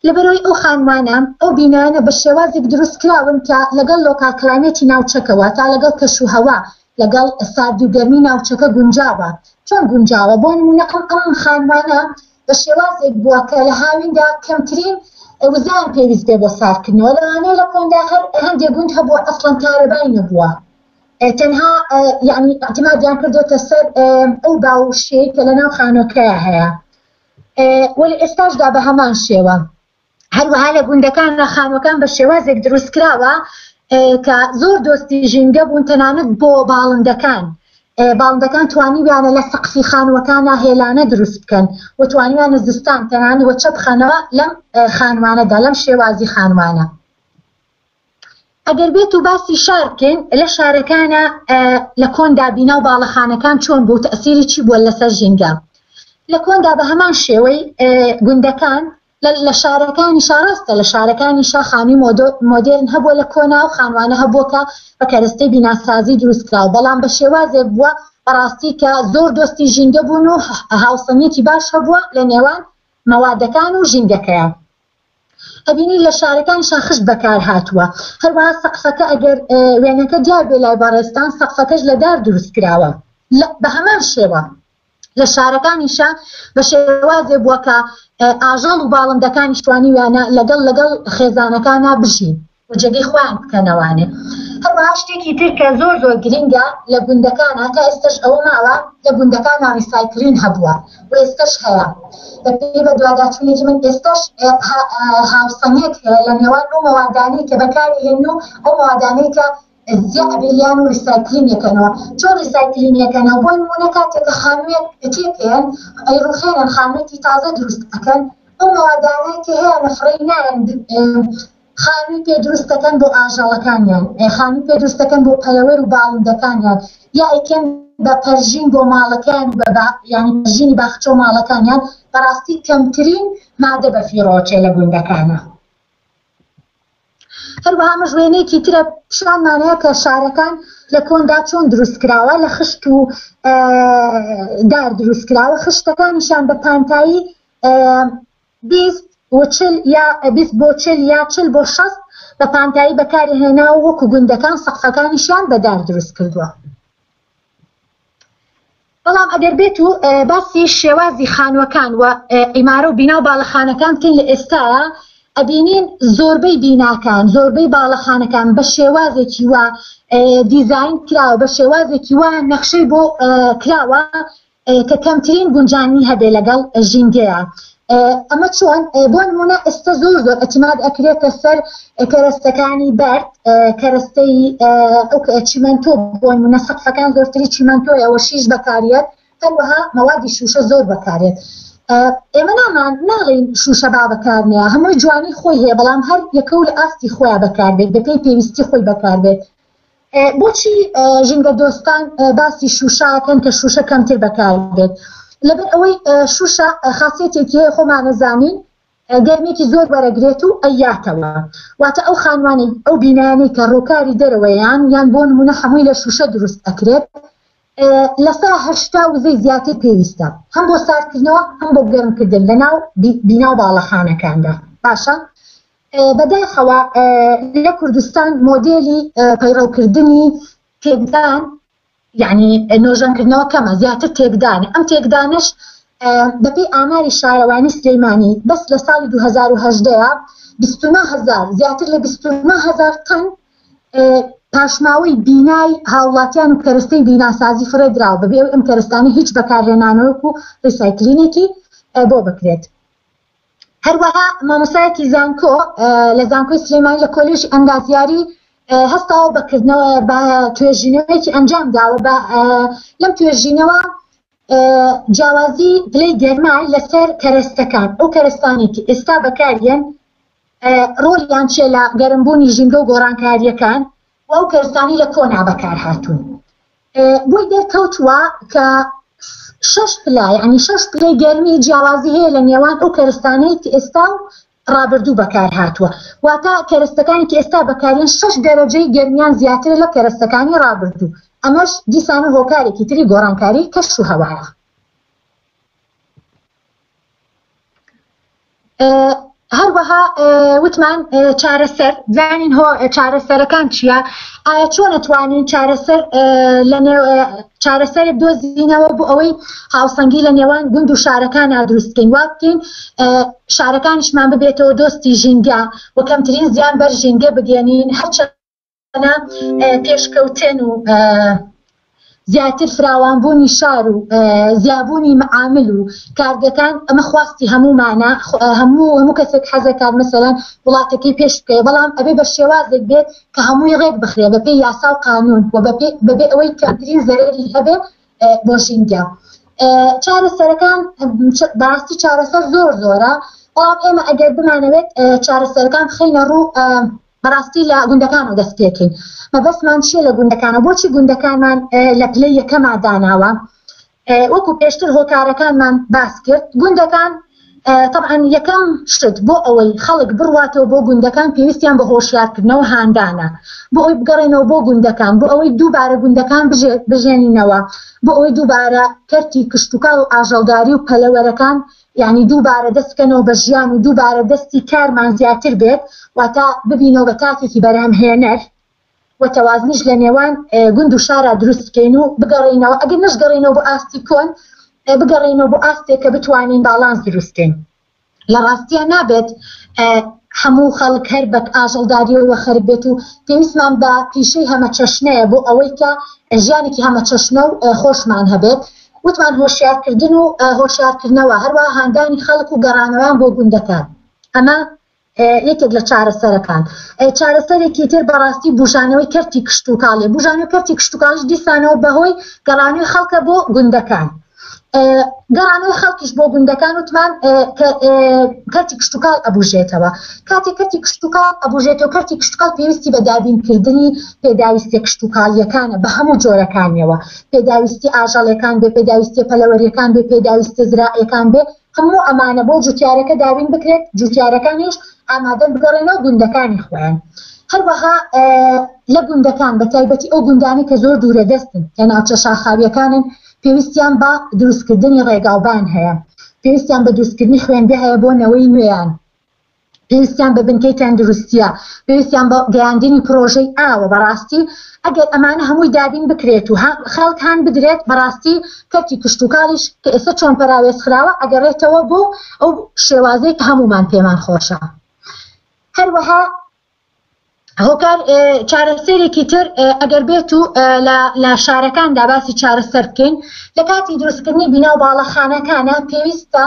لەبەرئەوەی ئەو خانووانە، ئەو بینایانە بە شێوازێک دروست کراون کە لەگەڵ local climate ی ناوچەکە، واتە لەگەڵ کەشوهەوا، لەگەڵ ساردی و گەرمی ناوچەکە گونجاوە. چۆن گونجاوە؟ بۆ نموونە ئەم ئەم خانووانە بە شێوازێک بووە کە لە هاویندا کەمترین وزەیان پێویست بێ بۆ ساردکردنەوە. لەوانەیە لە کۆندا هەر هەندێک گوند هەبووە ئەسڵەن کارەبای نەبووە، تەنها یعنی اعتمادیان کردۆتە سەر ئەو باو و شێی کە لەناو خانۆکەیە هەیە. وەلی ئێستاشدا بە هەمان شێوە. هەروەها لە گوندەکاندا خانووەکان بە شێوازێک دروستکراوە کە زۆر دۆستی ژینگە بوون تەنانەت بۆ باڵندەکان باڵندەکان توانیویانە لە سەقفی خانووەکانە هێلانە دروست بکەن و توانیویانە زستان تەنانەت وەچە بخەنەوە لەم خانوانەدا لەم شێوازی خانوانە. ئەگەر بێت و باسی شار بکەین لە شارەکانە لە کۆندا بینا و باڵەخانەکان چۆن بوو تەسیری چی بووە لەسەر ژینگە لە کۆندا بە هەمان شێوەی گوندەکان لە شارەکانی شاڕاستە لە شارەکانی شا خانووی مۆدێرن هەبووە لە کۆنا و خانوانە هەبووە کە بە کەرەستەی بیناسازی دروستکراوە بەڵام بە شێوازێک بووە بەڕاستی کە زۆر دۆستی ژینگە بوون و هاوسەنگیەکی باش هەبووە لە نێوان مەوادەکان و ژینگەکەیان. ئەبینی لە شارەکان شاخشت بەکار هاتووە هەروەها سەقفەکە ئەگەر وێنەکە دیار بێ لای بەڕێزتان سەقفەکەش لە دار دروست کراوە بە هەمان شێوە لە شارەکانیشە بە شێوازێ بووە کە ئاژەڵ و باڵندەکانیش توانیویانە لەگەڵ لەگەڵ خێزانەکانە بژین و جێگەی خۆیان بکەنەوانێ. هەروەها شتێکی تر کە زۆر زۆر گرینگە لە گوندەکانا تا ئێستەش ئەوە ماوە لە گوندەکانا recycling هەبووە و ئێستەش هەیە بەپێی بەدواداچوونێکی من ئێستەش هاوسەنگیەک هەیە لە نێوان ئەو مەوادانەی کە بەکاری هێن و ئەو مەوادانەی کە زیاد ئەبێ و recycling یەکەنەوە چۆن recycling یەکەنەوە بۆ نموونە کاتێک کە خانوویەک تێکەیەن ئەیڕوخێنن خانوویەکی تازە دروست ئەکەن ئەو مەوادانەی کە هەیانە فڕێی نایەن خانووی پێ دروست دەکەن بۆ ئاژەڵەکانیان، خانووی پێ دروست دەکەن بۆ پەلەوەر و باڵندەکانیان، یا ئەیکەن بە پەرژین بۆ ماڵەکەیان و بە یانی پەرژینی باخچە و ماڵەکانیان، بەڕاستی کەمترین مادە بەفیڕۆچێ لە گوندەکانە. هەروەها ئەمەش وێنەیەکی ترە پیشانمانەیە کە شارەکان لە کۆندا چۆن دروست کراوە لە خشت و دار دروست کراوە، خشتەکانیشیان بە پانتایی 20 و 40 یا 20 بۆ 40 یا 40 بۆ 60. بە پانتایی بەکاری هێناوە وەکو گوندەکان سەقفەکانیشیان بە دار دروست کردووە. بەڵام ئەگەر بێت و باسی شێوازی خانووەکان و عیمارە و بینا و باڵەخانەکان بکەین لە ئێستایا ئەبینین زۆربەی بیناکان زۆربەی باڵەخانەکان بە شێوازێکی وا دیزاین کراوە بە شێوازێکی وا نەخشەی بۆ کراوە کە کەمترین گونجانی هەبێ لەگەڵ ژینگەیە ئەمە چۆن بۆ نمونە ئێستا زۆر زۆر ئەتیماد ئەکرێتە سەر کەرەستەکانی بەرد کەرەستەی چیمەنتۆ بۆ نمونە سەقفەکان زۆرتری چیمەنتۆیە ئەوە شیش بەکاریەت هەروەها مەوادی شوشە زۆر بەکارێت ئێمە نامان ناڵێین شوشە با بەکارنەیە هەمووی جوانی خۆی هەیە بەڵام هەر یەکە و لە ئاستی خۆیان بەکاربێت بەپێی پێویستی خۆی بەکاربێت بۆچی ژینگە دۆستان باسی شوشاکەن کە شوشە کەمتر بەکاربێت لەبەر ئەوەی شوشە خاصێتێکی هەیە خۆمانەزانین گەرمێکی زۆر وەرەگرێت و ئەیاتەوە واتە ئەو خانوانەی ئەو بینایانەی کە ڕووکاری دەرەوەیان یان بۆ نمونە هەمووی لە شوشە دروست ئەکرێت لەسا 80 وزەی زیاتر پێویستە هەم بۆ ساردکردنەوە هەم بۆ گەرمکردن لەناو بینا و باڵەخانەکاندا باشە بەداخەوە لە کوردستان مۆدێلی پەیڕەوکردنی تێکدان یعنی نۆژەنکردنەوە کەمە زیاتر تێکدانە ئەم تێکدانش بەپێی ئاماری شارەوانی سلەیمانی بەس لە ساڵی 2010 29هزار زیاتر لە 29هزار تەن پاشماوەی بینای هاوڵاتیان و کەرەستەی بیناسازی فڕێدراوە بەبێ ئەم کەرەستانە هیچ بەکارهێنانەوەک و ڕیسایکلینێکی بۆ بکرێت. هەروەها مامۆستایەکی زانکۆ لە زانکۆی سلێمانی لە کۆلێژی ئەندازیاری هەستاوە بە کردنەوە بە توێژینەوەیەکی ئەنجام داوە بە لەم توێژینەوە جیاوازی پلەی گەرمای لەسەر کەرەستەکان ئەو کەرەستانێکی ئێستا بەکاریەن ڕۆلیان چیە لە گەرمبوونی ژینگە و گۆڕانکاریەکان و ئەو کەرستانی لە کۆنا بەکار هاتوون بۆی دەرکەوتووە کە شەش پلە یعنی شەش پلەی گەرمی جیاوازی هەیە لە نێوان ئەو کەرستانەی کە ئێستا و ڕابردوو بەکار هاتووە واتە کەرستەکانی کە ئێستا بەکارێن شەش دەرەجەی گەرمیان زیاترە لە کەرستەکانی ڕابردوو ئەمەش دیسان و هۆکارێکی تری گۆڕانکاری کەش و هەوایە. هەروەها وتمان چارەسەر زانین هۆ چارەسەرەکان چییە ئایا چۆن ئەتوانین چارەسەر لە چارەسەر دۆزینەوە بۆ ئەوەی هاوسەنگی لە نێوان گوند و شارەکان دروست بکەین وا بکەین شارەکانیشمان ببێتەوە دۆستی ژینگە و کەمترین زیان بەر ژینگە بگەێنین هەرچەند پێشکەوتن و زیاتر فراوانبوونی شار و زیابوونی معامل و کارگەکان ئەمە خواستی هەموومانە هەموو هەموو کەسێک حەزەکات مەسەلەن وڵاتەکەی پێش بکەوێت بەڵام ئەبێ بە شێوازێک بێت کە هەمووی ڕێک بخرێ بەپێی یاسا و قانون و بەبێ ئەوەی کەمترین زەرەری هەبێ بۆ ژینگە چارەسەرەکان بەڕاستی چارەسەر زۆر زۆرە بەڵام ئێمە ئەگەر بمانەوێت چارەسەرەکان بخەینە ڕوو بەڕاستی لە گوندەکانەوە دەست پێکەین مەبەستمان چییە لە گوندەکانەوە بۆچی گوندەکانمان لە پلەی یەکەما داناوە وەکو پێشتر هۆکارەکانمان باس کرد گوندەکان طبعا یەکەم شت بۆ ئەوەی خەڵک بڕواتەوە بۆ گوندەکان پێویستیان بە هۆشیارکردنەوە هاندانە بۆ ئەوەی بگەڕێنەوە بۆ گوندەکان بۆ ئەوەی دووبارە گوندەکان بژێنینەوە بۆ ئەوەی دووبارە کەرتی کشتتوکاڵ و ئاژەڵداری و پەلەوەرەکان یانی دووبارە دەست بکەنەوە بە ژیان و دووبارە دەستی کارمان زیاتر بێت واتە ببینەوە بە تاکێکی بەرهەمهێنەر و تەوازنیش لە نێوان گوند و شارا دروست بکەین و بگەڕێینەوە ئەگەر نەشگەڕێینەوە بۆ ئاستی کۆن بگەڕێینەوە بۆ ئاستێک کە بتوانین باڵانس دروست بکەین لە ڕاستیە نابێت هەموو خەڵک هەر بە ئاژەڵداریەوە خەرک بێت و پێویستمان بە پیشەی هەمەچەشنەیە بۆ ئەوەی کە ژیانێکی هەمەچەشنە و خۆشمان هەبێت وتمان هۆشیارکردن و هۆشیارکردنەوە هەروەها هاندانی خەڵک و گەڕانەوەیان بۆ گوندەکان ئەمە یەکێک لە چارەسەرەکان چارەسەرێکی تر بەڕاستی بژانەوەی کەرتی کشتتوکاڵی بژانەوەی کەرتی کشتتوکاڵیش دیسانەوە بەهۆی گەڕانەوەی خەڵکە بۆ گوندەکان گەڕانەوەی خەڵکیش بۆ گوندەکان وتمان کەرتی کشتتوکاڵ ئەبوژێتەوە کاتێک کەرتی کشتتوکاڵ ئەبوژێتەوە کەرتی کشتتوکاڵ پێویستی بە دابینکردنی پێداویستیە کشتتوکاڵیەکانە بە هەموو جۆرەکانیەوە پێداویستی ئاژەڵەکان بێ پێداویستیە پەلەوەریەکان بێ پێداویستە زراعیەکان بێ هەموو ئەمانە بۆ جوتیارەکە دابین بکرێت جوتیارەکانیش ئامادەن بگەڕێنەوە گوندەکانی خۆیان هەروەها لە گوندەکان بە تایبەتی ئەو گوندانەی کە زۆر دوورە دەستن لە ناوچە شاخاویەکانن پێویستیان بە دروستکردنی ڕێگاوبان هەیە پێویستیان بە دروستکردنی خوێندگە هەیە بۆ نەوەی نوێیان. پێویستیان بە بنکەی تەندروستیە، پێویستیان بە گەیاندنی پرۆژەی ئاوە، بەڕاستی ئەگەر ئەمانە هەمووی دابین بکرێت و خەڵک هان بدرێت بەڕاستی کەرتی کشتوکاڵیش کە ئێستا چۆن پەراوێز خراوە ئەگەڕێتەوە بۆ ئەو شێوازەی کە هەموومان پێمان خۆشە. هەروەها هۆکار چارەسەرێکی تر ئەگەر بێت و لە شارەکاندا باسی چارەسەر بکەین لە کاتی دروستکردنی بینا و باڵەخانەکانە پێویستە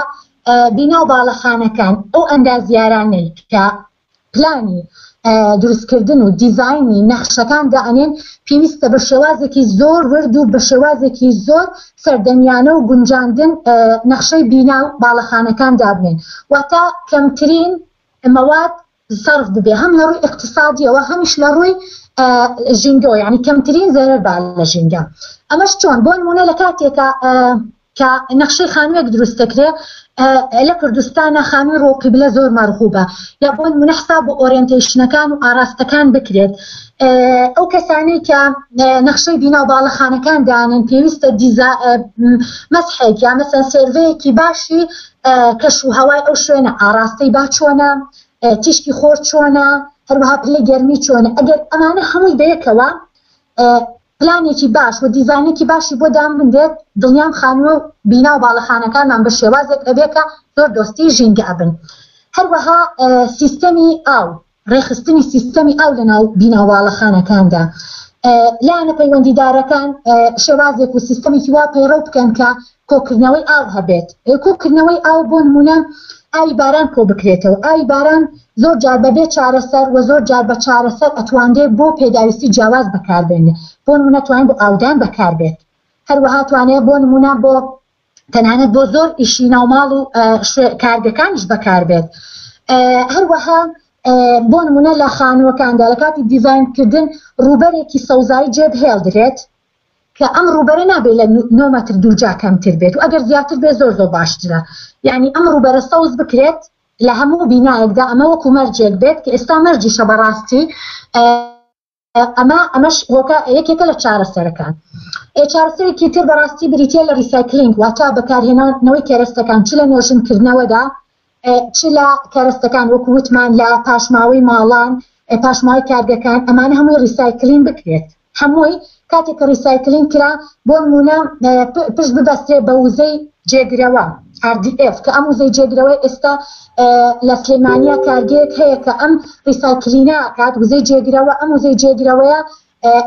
بینا و باڵەخانەکان ئەو ئەندازیارانەی کە پلانی دروستکردن و دیزاینی نەخشەکان دائەنێن پێویستە بە شێوازێکی زۆر ورد و بە شێوازێکی زۆر سەردەمیانە و گونجاندن نەخشەی بینا و باڵەخانەکان دابنێن واتە کەمترین مەواد سەرف ببێ هەم لە ڕووی ئیقتسادیەوە هەمیش لە ڕووی ژینگەوە یعنی کەمترین زەرەر با لە ژینگە ئەمەش چۆن بۆ نمونە لە کاتێکا کە نەخشەی خانوویەک دروست دەکرێ لە کوردستانە خانووی ڕووقیبلە زۆر مەرغوبە یا بۆ نمونە حساب بۆ ئۆرێنتەیشنەکان و ئاراستەکان بکرێت ئەو کەسانەی کە نەخشەی بینا و باڵەخانەکان دانن پێویستە دیزا مەسحێک یا مەسەن سێرڤەیەکی باشی کەش و هەوای ئەو شوێنە ئاراستەی با چۆنە تیشکی خۆر چۆنە هەروەها پلەی گەرمی چۆنە ئەگەر ئەمانە هەمووی بەیەکەوە پلانێکی باش و دیزاینێکی باشی بۆ دابنرێت دڵنیام خانووە و بینا و باڵەخانەکانمان بە شێوازێک ئەبێ کە زۆر دۆستی ژینگە ئەبن هەروەها سیستەمی ئاو ڕێکخستنی سیستەمی ئاو لەناو بینا و باڵەخانەکاندا لایەنە پەیوەندیدارەکان شێوازێک و سیستەمێکی وا پەیڕەو بکەن کە کۆکردنەوەی ئاو هەبێت کۆکردنەوەی ئاو بۆ نمونە ئاوی باران کۆ بکرێتەوە ئاوی باران زۆر جار بەبێ چارەسەر و زۆر جار بە چارەسەر ئەتوانرێت بۆ پێداویستی جیاواز بەکاربێنێت بۆ نمونە توانێت بۆ ئاودان بەکاربێت هەروەها توانێت بۆ نمونە بۆ تەنانەت بۆ زۆر ئیشی ناوماڵ و کارگەکانیش بەکاربێت هەروەها بۆ نمونە لە خانووەکاندا لە کاتی دیزاینکردن ڕووبەرێکی سەوزایی جێبهێڵدرێت کە ئەم ڕووبەرە نابێت لە 9 مەتر دووجا کەمتر بێت و ئەگەر زیاتر بێت زۆر زۆر باشترە یعنی ئەم ڕووبەرە سەوز بکرێت لە هەموو بینایەکدا ئەمە وەکو مەرجێک بێت کە ئێستا مەرجیشە بەڕاستی ئەمە ئەمەش هۆکە یەکێکە لە چارەسەرەکان چارەسەرێکی تر بەڕاستی بریتە لە recycling واتە بەکارهێنانەوەی کەرەستەکان چ لە نۆژنکردنەوەدا چ لە کەرەستەکان وەکو وتمان لە پاشماوەی ماڵان پاشماوەی کارگەکان ئەمانە هەمووی recycling بکرێت هەمووی کاتێک کە recycling کرا بۆ نمونە پشت ببەسترێ بە وزەی جێگرەوە RDF کە ئەم وزەی جێگرەوەی ئێستا لە سلێمانیا کارگەیەک هەیە کە ئەم recycling ە کات وزەی جێگرەوە ئەم وزەی جێگرەوەیە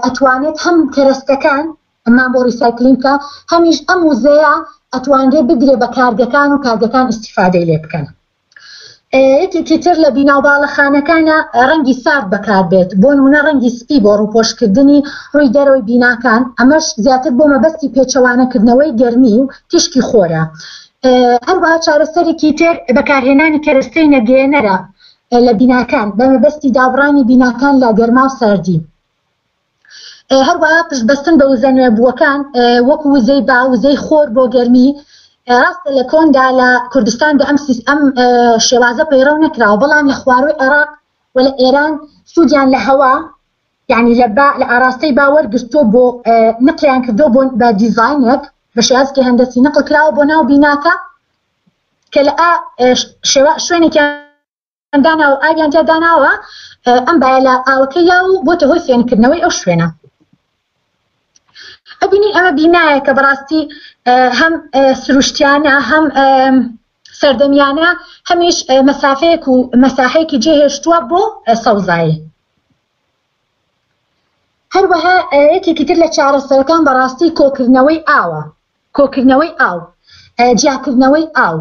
ئەتوانێت هەم کەرەستەکان ئەمان بۆ recycling بکە هەمیش ئەم وزەیە ئەتوانرێ بدرێ بە کارگەکان و کارگەکان ئیستیفادەی لێ بکەن. یەکێکی تر لە بینا و باڵەخانەکانە ڕەنگی سارد بەکاربێت بۆ نمونە ڕەنگی سپی بۆ ڕووپۆشکردنی ڕووی دەرەوەی بیناکان ئەمەش زیاتر بۆ مەبەستی پێچەوانەکردنەوەی گەرمی و تیشکی خۆرە هەروەها چارەسەرێکی تر بەکارهێنانی کەرەستەی نەگەیەنەرە لە بیناکان بە مەبەستی دابڕانی بیناکان لە گەرما و ساردی. هەروەها پشتبەستن بە وزە نوێبووەکان وەکو وزەی با، وزەی خۆر بۆ گەرمی، ڕاستە لە کۆندا لە کوردستاندا ئەم ئەم شێوازە پەیڕەو نەکراوە، بەڵام لە خوارووی عێراق و لە ئێران سوودیان لە هەوا یعنی لە با لە ئاراستەی با وەرگرتووە بۆ نقلیان کردووە بۆ بە دیزاینێک بە شێوازێکی هەندەسی نقل کراوە بۆ ناو بیناکە کە لە شێوە شوێنێکیان داناوە و ئاویان تیا داناوە ئەم بایە لە ئاوەکە یا و بۆتە هۆی فێنکردنەوەی ئەو شوێنە ئەبینی ئەمە بینایە کە بەڕاستی هەم سروشتیانە هەم سەردەمیانە هەمیش مەسافەیەک و مەساحەیەکی جێهێشتووە بۆ سەوزایی هەروەها یەکێکی تر لە چارەسەرەکان بەڕاستی کۆکردنەوەی ئاوە کۆکردنەوەی ئاو، جیاکردنەوەی ئاو،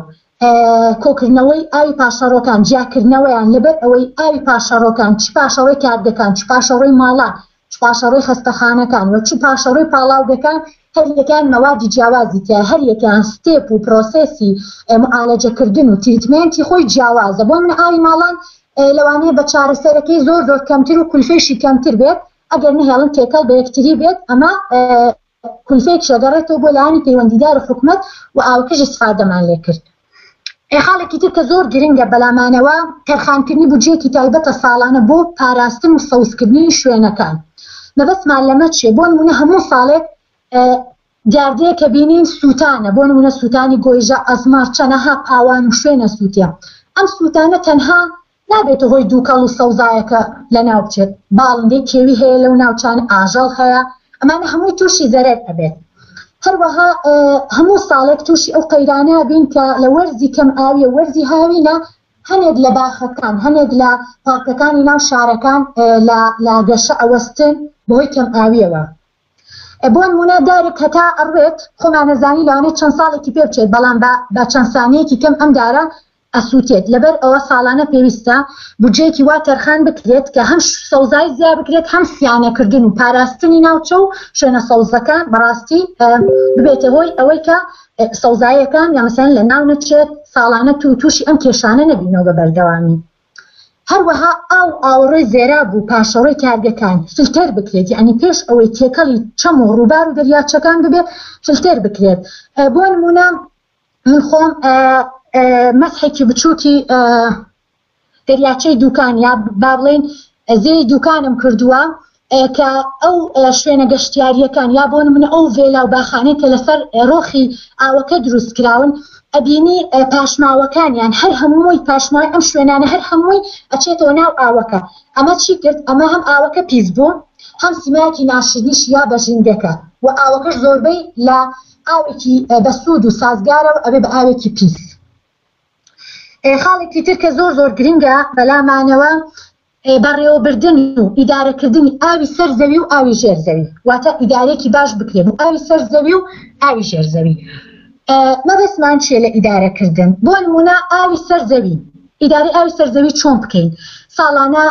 کۆکردنەوەی ئاوی پاشەڕۆکان، جیاکردنەوەیان، لەبەر ئەوەی ئاوی پاشەڕۆکان، چ پاشەڕۆی کارگەکان، چ پاشەڕۆی ماڵان، چ پاشەڕۆی خەستەخانەکان و چ پاشەڕۆی پاڵاوگەکان، هەر یەکەیان مەوادی جیاوازی تیایە، هەر یەکەیان step و process ی معالەجەکردن و treatment ی خۆی جیاوازە، بۆ نمونە ئاوی ماڵان لەوانەیە بە چارەسەرەکەی زۆر زۆر کەمتر و کولفەیشی کەمتر بێت، ئەگەر نەهێڵن تێکەڵ بە یەکتری بێت، ئەمە کولفەیەکیش ئەگەڕێتەوە بۆ لایەنی پەیوەندیدار و حکومەت و ئاوەکەش ئیسفادەمان لێکرد. خاڵێکی تر کە زۆر گرنگە بەلامانەوە تەرخانکردنی بودجەیەکی تایبەتە ساڵانە بۆ پاراستن و سەوزکردنی شوێنەکان. مەبەستمان لەمە چیە؟ بۆ نمونە هەموو ساڵێک دیاردەیە کە بینین سووتانە، بۆ نمونە سووتانی گۆیژە، ئەزمەڕ، چەنەها پاوان و شوێنە سووتێ. ئەم سووتانە تەنها. نابێتە هۆی دووکەڵ و سەوزایەکە لەناو بچێت، باڵندەی کێوی هەیە لەو ناوچانە، ئاژەڵ هەیە، ئەمانە هەمووی تووشی زەرەر ئەبێت. هەروەها هەموو ساڵێک تووشی ئەو قەیرانە بین کە لە وەرزی کەم ئاویە وەرزی هاوینە هەنێک لە باخەکان هەنێک لە پارکەکانی ناو شارەکان لە گەشە ئەوەستن بەهۆی کەم ئاویەوە. بۆ نمونە دارێک هەتا ئەڕوێت خۆمانەزانی لەوانەیە چەند ساڵێکی پێ بچێت بەڵام بە چەند سانیەکی کەم ئەم دارە ئەسووتێت، لەبەر ئەوە ساڵانە پێویستە بودجەیەکی وا تەرخان بکرێت کە هەم سەوزایی زیا بکرێت هەم سیانەکردن و پاراستنی ناوچە و شوێنە سەوزەکان بەڕاستی ببێتە هۆی ئەوەی کە سەوزاییەکان یا مەسەلەن لە ناو نەچێت ساڵانە تو تووشی ئەم کێشانە نەبینەوە بە بەردەوامی. هەروەها ئاو ئاوەڕۆی زێراب و پاشەڕۆی کارگەکان فلتەر بکرێت یعنی پێش ئەوەی تێکەڵی چەم و ڕووبار و دەریاچەکان ببێت فلتەر بکرێت بۆ نمونە من خۆم مەسحێکی بچووکی دەریاچەی دوکان یا با بڵێین زێی دوکانم کردووە کە ئەو شوێنە گەشتیاریەکان یا بۆ نمونە ئەو ڤێلا و باخانەی کە لەسەر ڕۆخی ئاوەکە دروست کراون ئەبینی پاشماوەکانیان هەر هەمووی پاشماوەی ئەم شوێنانە هەر هەمووی ئەچێتەوە ناو ئاوەکە ئەمە چی کرد ئەمە هەم ئاوەکە پیس بوو هەم سیمایەکی ناشرینیش یا بە ژینگەکە و ئاوەکەش زۆربەی لە ئاوێکی بەسوود و سازگارەوە ئەبێ بە ئاوێکی پیس. خاڵێکی تر کە زۆر زۆر گرنگە بەلامانەوە بەڕێوەبردن و ئیدارەکردنی ئاوی سەر زەوی و ئاوی ژێر زەوی واتە ئیدارێکی باش بکرێت و ئاوی سەر زەوی و ئاوی ژێر زەوی مەبەستمان چیە لە ئیدارەکردن بۆ نمونە ئاوی سەر زەوی ئیداری ئاوی سەر زەوی چۆن بکەین ساڵانە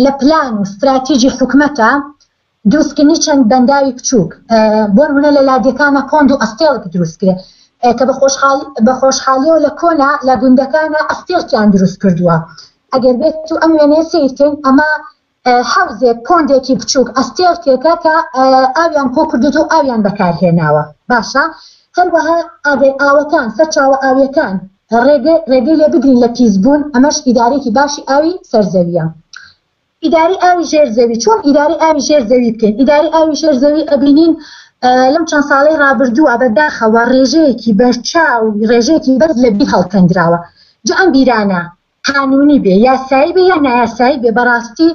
لە پلان و ستراتیژی حکومەتە دروستکردنی چەند بەنداوی بچووک، بۆ نموونە لە لادێکانا پۆند و ئەستێڵک دروست کرێ، کە بە خۆشحاڵیەوە لە کۆنا لە گوندەکانا ئەستێڵکیان دروست کردووە. ئەگەر بێت و ئەم وێنەیە سەیر کەین، ئەمە حەوزێک، پۆندێکی بچووک، ئەستێڵکێکە کە ئاویان کۆ کردووەتەوە و ئاویان بەکارهێناوە. باشە هەروەها ئەگەر ئاوەکان، سەرچاوە ئاوییەکان ڕێگەی لێ بگرین لە پیسبوون، ئەمەش ئیدارەیەکی باشی ئاوی سەرزەوییە. ئیدارەی ئاوی ژێر زەوی، چۆن ئیدارەی ئاوی ژێر زەوی بکەین؟ ئیدارەی ئاوی ژێر زەوی ئەبینین لەم چەند ساڵەی ڕابردووە بەداخەوە ڕێژەیەکی بەرچاو ڕێژەیەکی بەرز لە بیر هەڵکەندراوە جا ئەم بیرانە قانونی بێ یاسایی بێ یا نایاسایی بێ بەڕاستی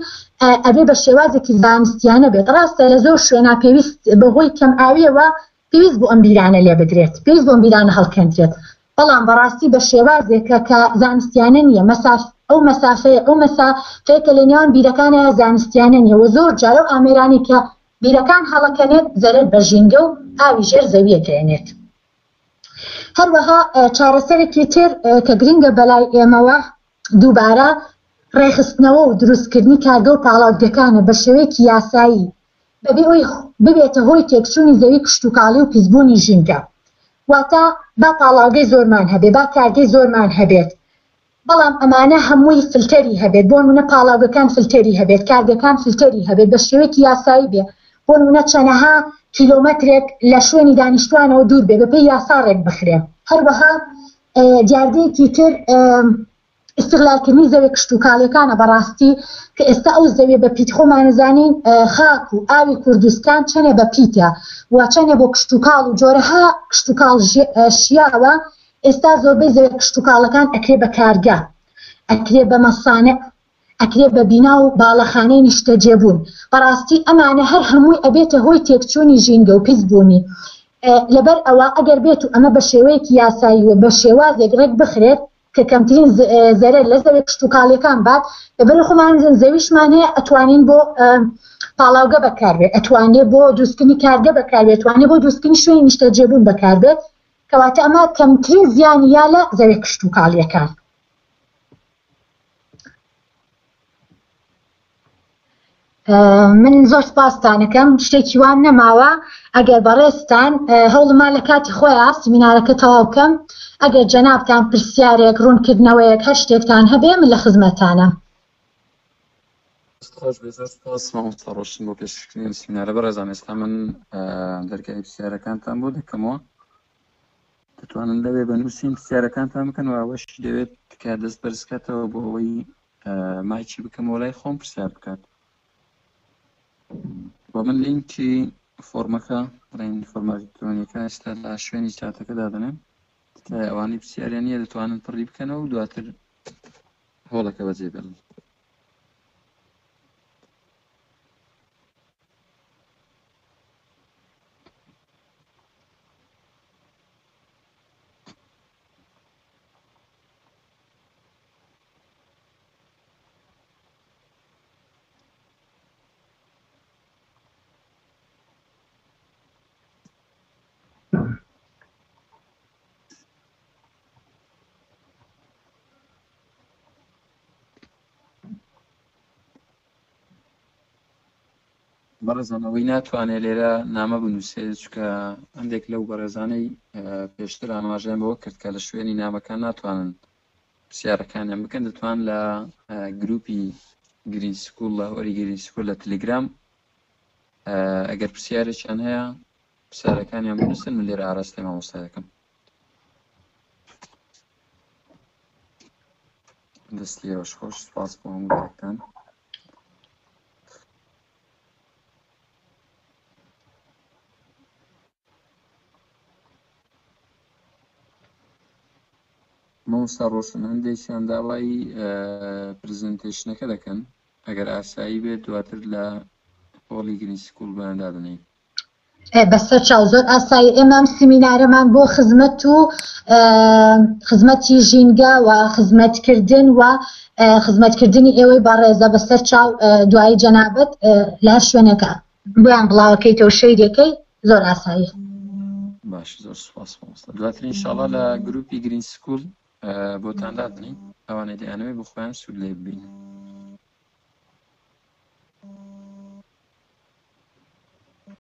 ئەبێ بە شێوازێکی زانستیانە بێت ڕاستە لە زۆر شوێنا پێویست بەهۆی کەم ئاویەوە پێویست بۆ ئەم بیرانە لێ بدرێت، پێویست بۆ ئەم بیرانە هەڵکەندرێت، بەڵام بەڕاستی بە شێوازێکە کە زانستیانە نییە، مەساف ئەو مەسافەیە ئەو مەسافەیە کە لە نێوان بیرەکانە زانستیانە نییە و زۆر جار ئەو ئامێرانەی کە بیرەکان هەڵەکەنێت زەرەر بە ژینگە و ئاوی ژێر زەوی ئەگەیەنێت. هەروەها چارەسەرێکی تر کە گرنگە بەلای ئێمەوە دووبارە ڕێکخستنەوە و دروستکردنی کارگە و پاڵاوتگەکانە بە شێوەیەکی یاسایی بەبێ ئەوەی ببێتە هۆی تێکچوونی زەوی کشتوکاڵی و پیسبوونی ژینگە. واتە با پاڵاوگەی زۆرمان هەبێت، با کارگەی زۆرمان هەبێت، بەڵام ئەمانە هەمووی فلتەری هەبێت، بۆ نموونە پاڵاوگەکان فلتەری هەبێت، کارگەکان فلتەری هەبێت، بە شێوەیەکی یاسایی بێ، بۆ نموونە چەنەها کیلۆمەترێک لە شوێنی دانیشتوانەوە دوور بێ، بەپێی یاسا ڕێک بخرێ. هەروەها دیاردەیەکی تر ئیستغلالکردنی زەویە کشتوکاڵیەکانە بەڕاستی کە ئێستا ئەو زەویە بە پیت خۆمانەزانین خاک و ئاوی کوردستان چەنێ بە پیتە و چەنێ بۆ کشتوکاڵ و جۆرەها کشتوکاڵ شیاوە ئێستا زۆربەی زەویە کشتوکاڵەکان ئەکرێ بە کارگە ئەکرێ بە مەسانع ئەکرێ بە بینا و باڵەخانەی نیشتەجێبوون بەڕاستی ئەمانە هەر هەمووی ئەبێتە هۆی تێکچوونی ژینگە و پیسبوونی لەبەر ئەوە ئەگەر بێت و ئەمە بە شێوەیەکی یاسایی و بە شێوازێک ڕێک بخرێت کە کەمترین زەرەر لە زەوی کشتوکاڵیەکان بات لەبەر خۆمان زەویشمان هەیە ئەتوانین بۆ پاڵاوگە بەکاربێت ئەتوانێت بۆ دروستکردنی کارگە بەکاربێت توانێت بۆ دروستکردنی شوێنی نیشتەجێبوون بەکاربێت کەواتە ئەمە کەمترین زیانی یا لە زەوی کشتوکاڵیەکان. من زۆر سپاستانەکەم شتێکی وام نەماوە ئەگەر بەڕێزتان هەوڵما لە کاتی خۆیان سمینارەکە تەواو بکەم ئەگەر جەنابتان پرسیارێک ڕوونکردنەوەیەک هەر شتێکتان هەبێ من لە خزمەتانە. دەست خۆش بێ زۆر سپاس مامۆستا ڕۆشن بۆ پێشکەشکردنی ئەم سیمینارە بەڕێزان ئێستا من دەرگای پرسیارەکانتان بۆ دەکەمەوە دەتوانن لەوێ بە نووسین پرسیارەکانتان بکەن و ئەوەشی دەوێت تکایە دەست بەرز کاتەوە بۆ ئەوەی مایکی بکەمەوە لای خۆم پرسیار بکات بۆ من لینکی فۆرمەکە بڵێن فۆرمە ئەلکترۆنیەکە ئێستا لە شوێنی چاتەکە دادەنێم تکایە ئەوانەی پرسیاریان نییە دەتوانن پڕی بکەنەوە و دواتر. هۆڵەکە بەجێ بێڵن. بەڕێزان ئەوەی ناتوانێت لێرە نامە بنووسێت چکە هەندێک لەو بەڕێزانەی پێشتر ئاماژەیان بەوە کرد کە لە شوێنی نامەکان ناتوانن پرسیارەکانیان بکەن دەتوان لە گروپی گرین سکوڵ لە هۆری گرین سکوڵ لە تەلەگرام ئەگەر پرسیارێکیان هەیە پرسیارەکانیان بنووسن من لێرە ئاراستەی مامۆستا دەکەم دەستی ئێوەش خۆش سپاس بۆ هەموو لایەکتان. مامۆستا ڕۆشن هەندێکیان داوای پرزنتەیشنەکە دەکەن ئەگەر ئاسایی بێت دواتر لە هۆڵی گرین سکوڵ بۆیان دادەنێین. بەسەر چاو زۆر ئاسایی ئێمە ئەم سیمینارەمان بۆ خزمەت و خزمەتی ژینگە و خزمەتکردن و خزمەتکردنی ئێوەی بەڕێزە بەسەر چاو دوایی جەنابەت لە هەر شوێنێکە بۆیان بڵاوەکەیتەوە شەیرەکەی زۆر ئاسایی. باش زۆر سوپاس مامۆستا دواتر ئینشاڵا لە گروپی گرین سکوڵ بۆتان دادەنێین ئەوانەی دەیانەوێت بۆ خۆیان سوود لێ ببینن.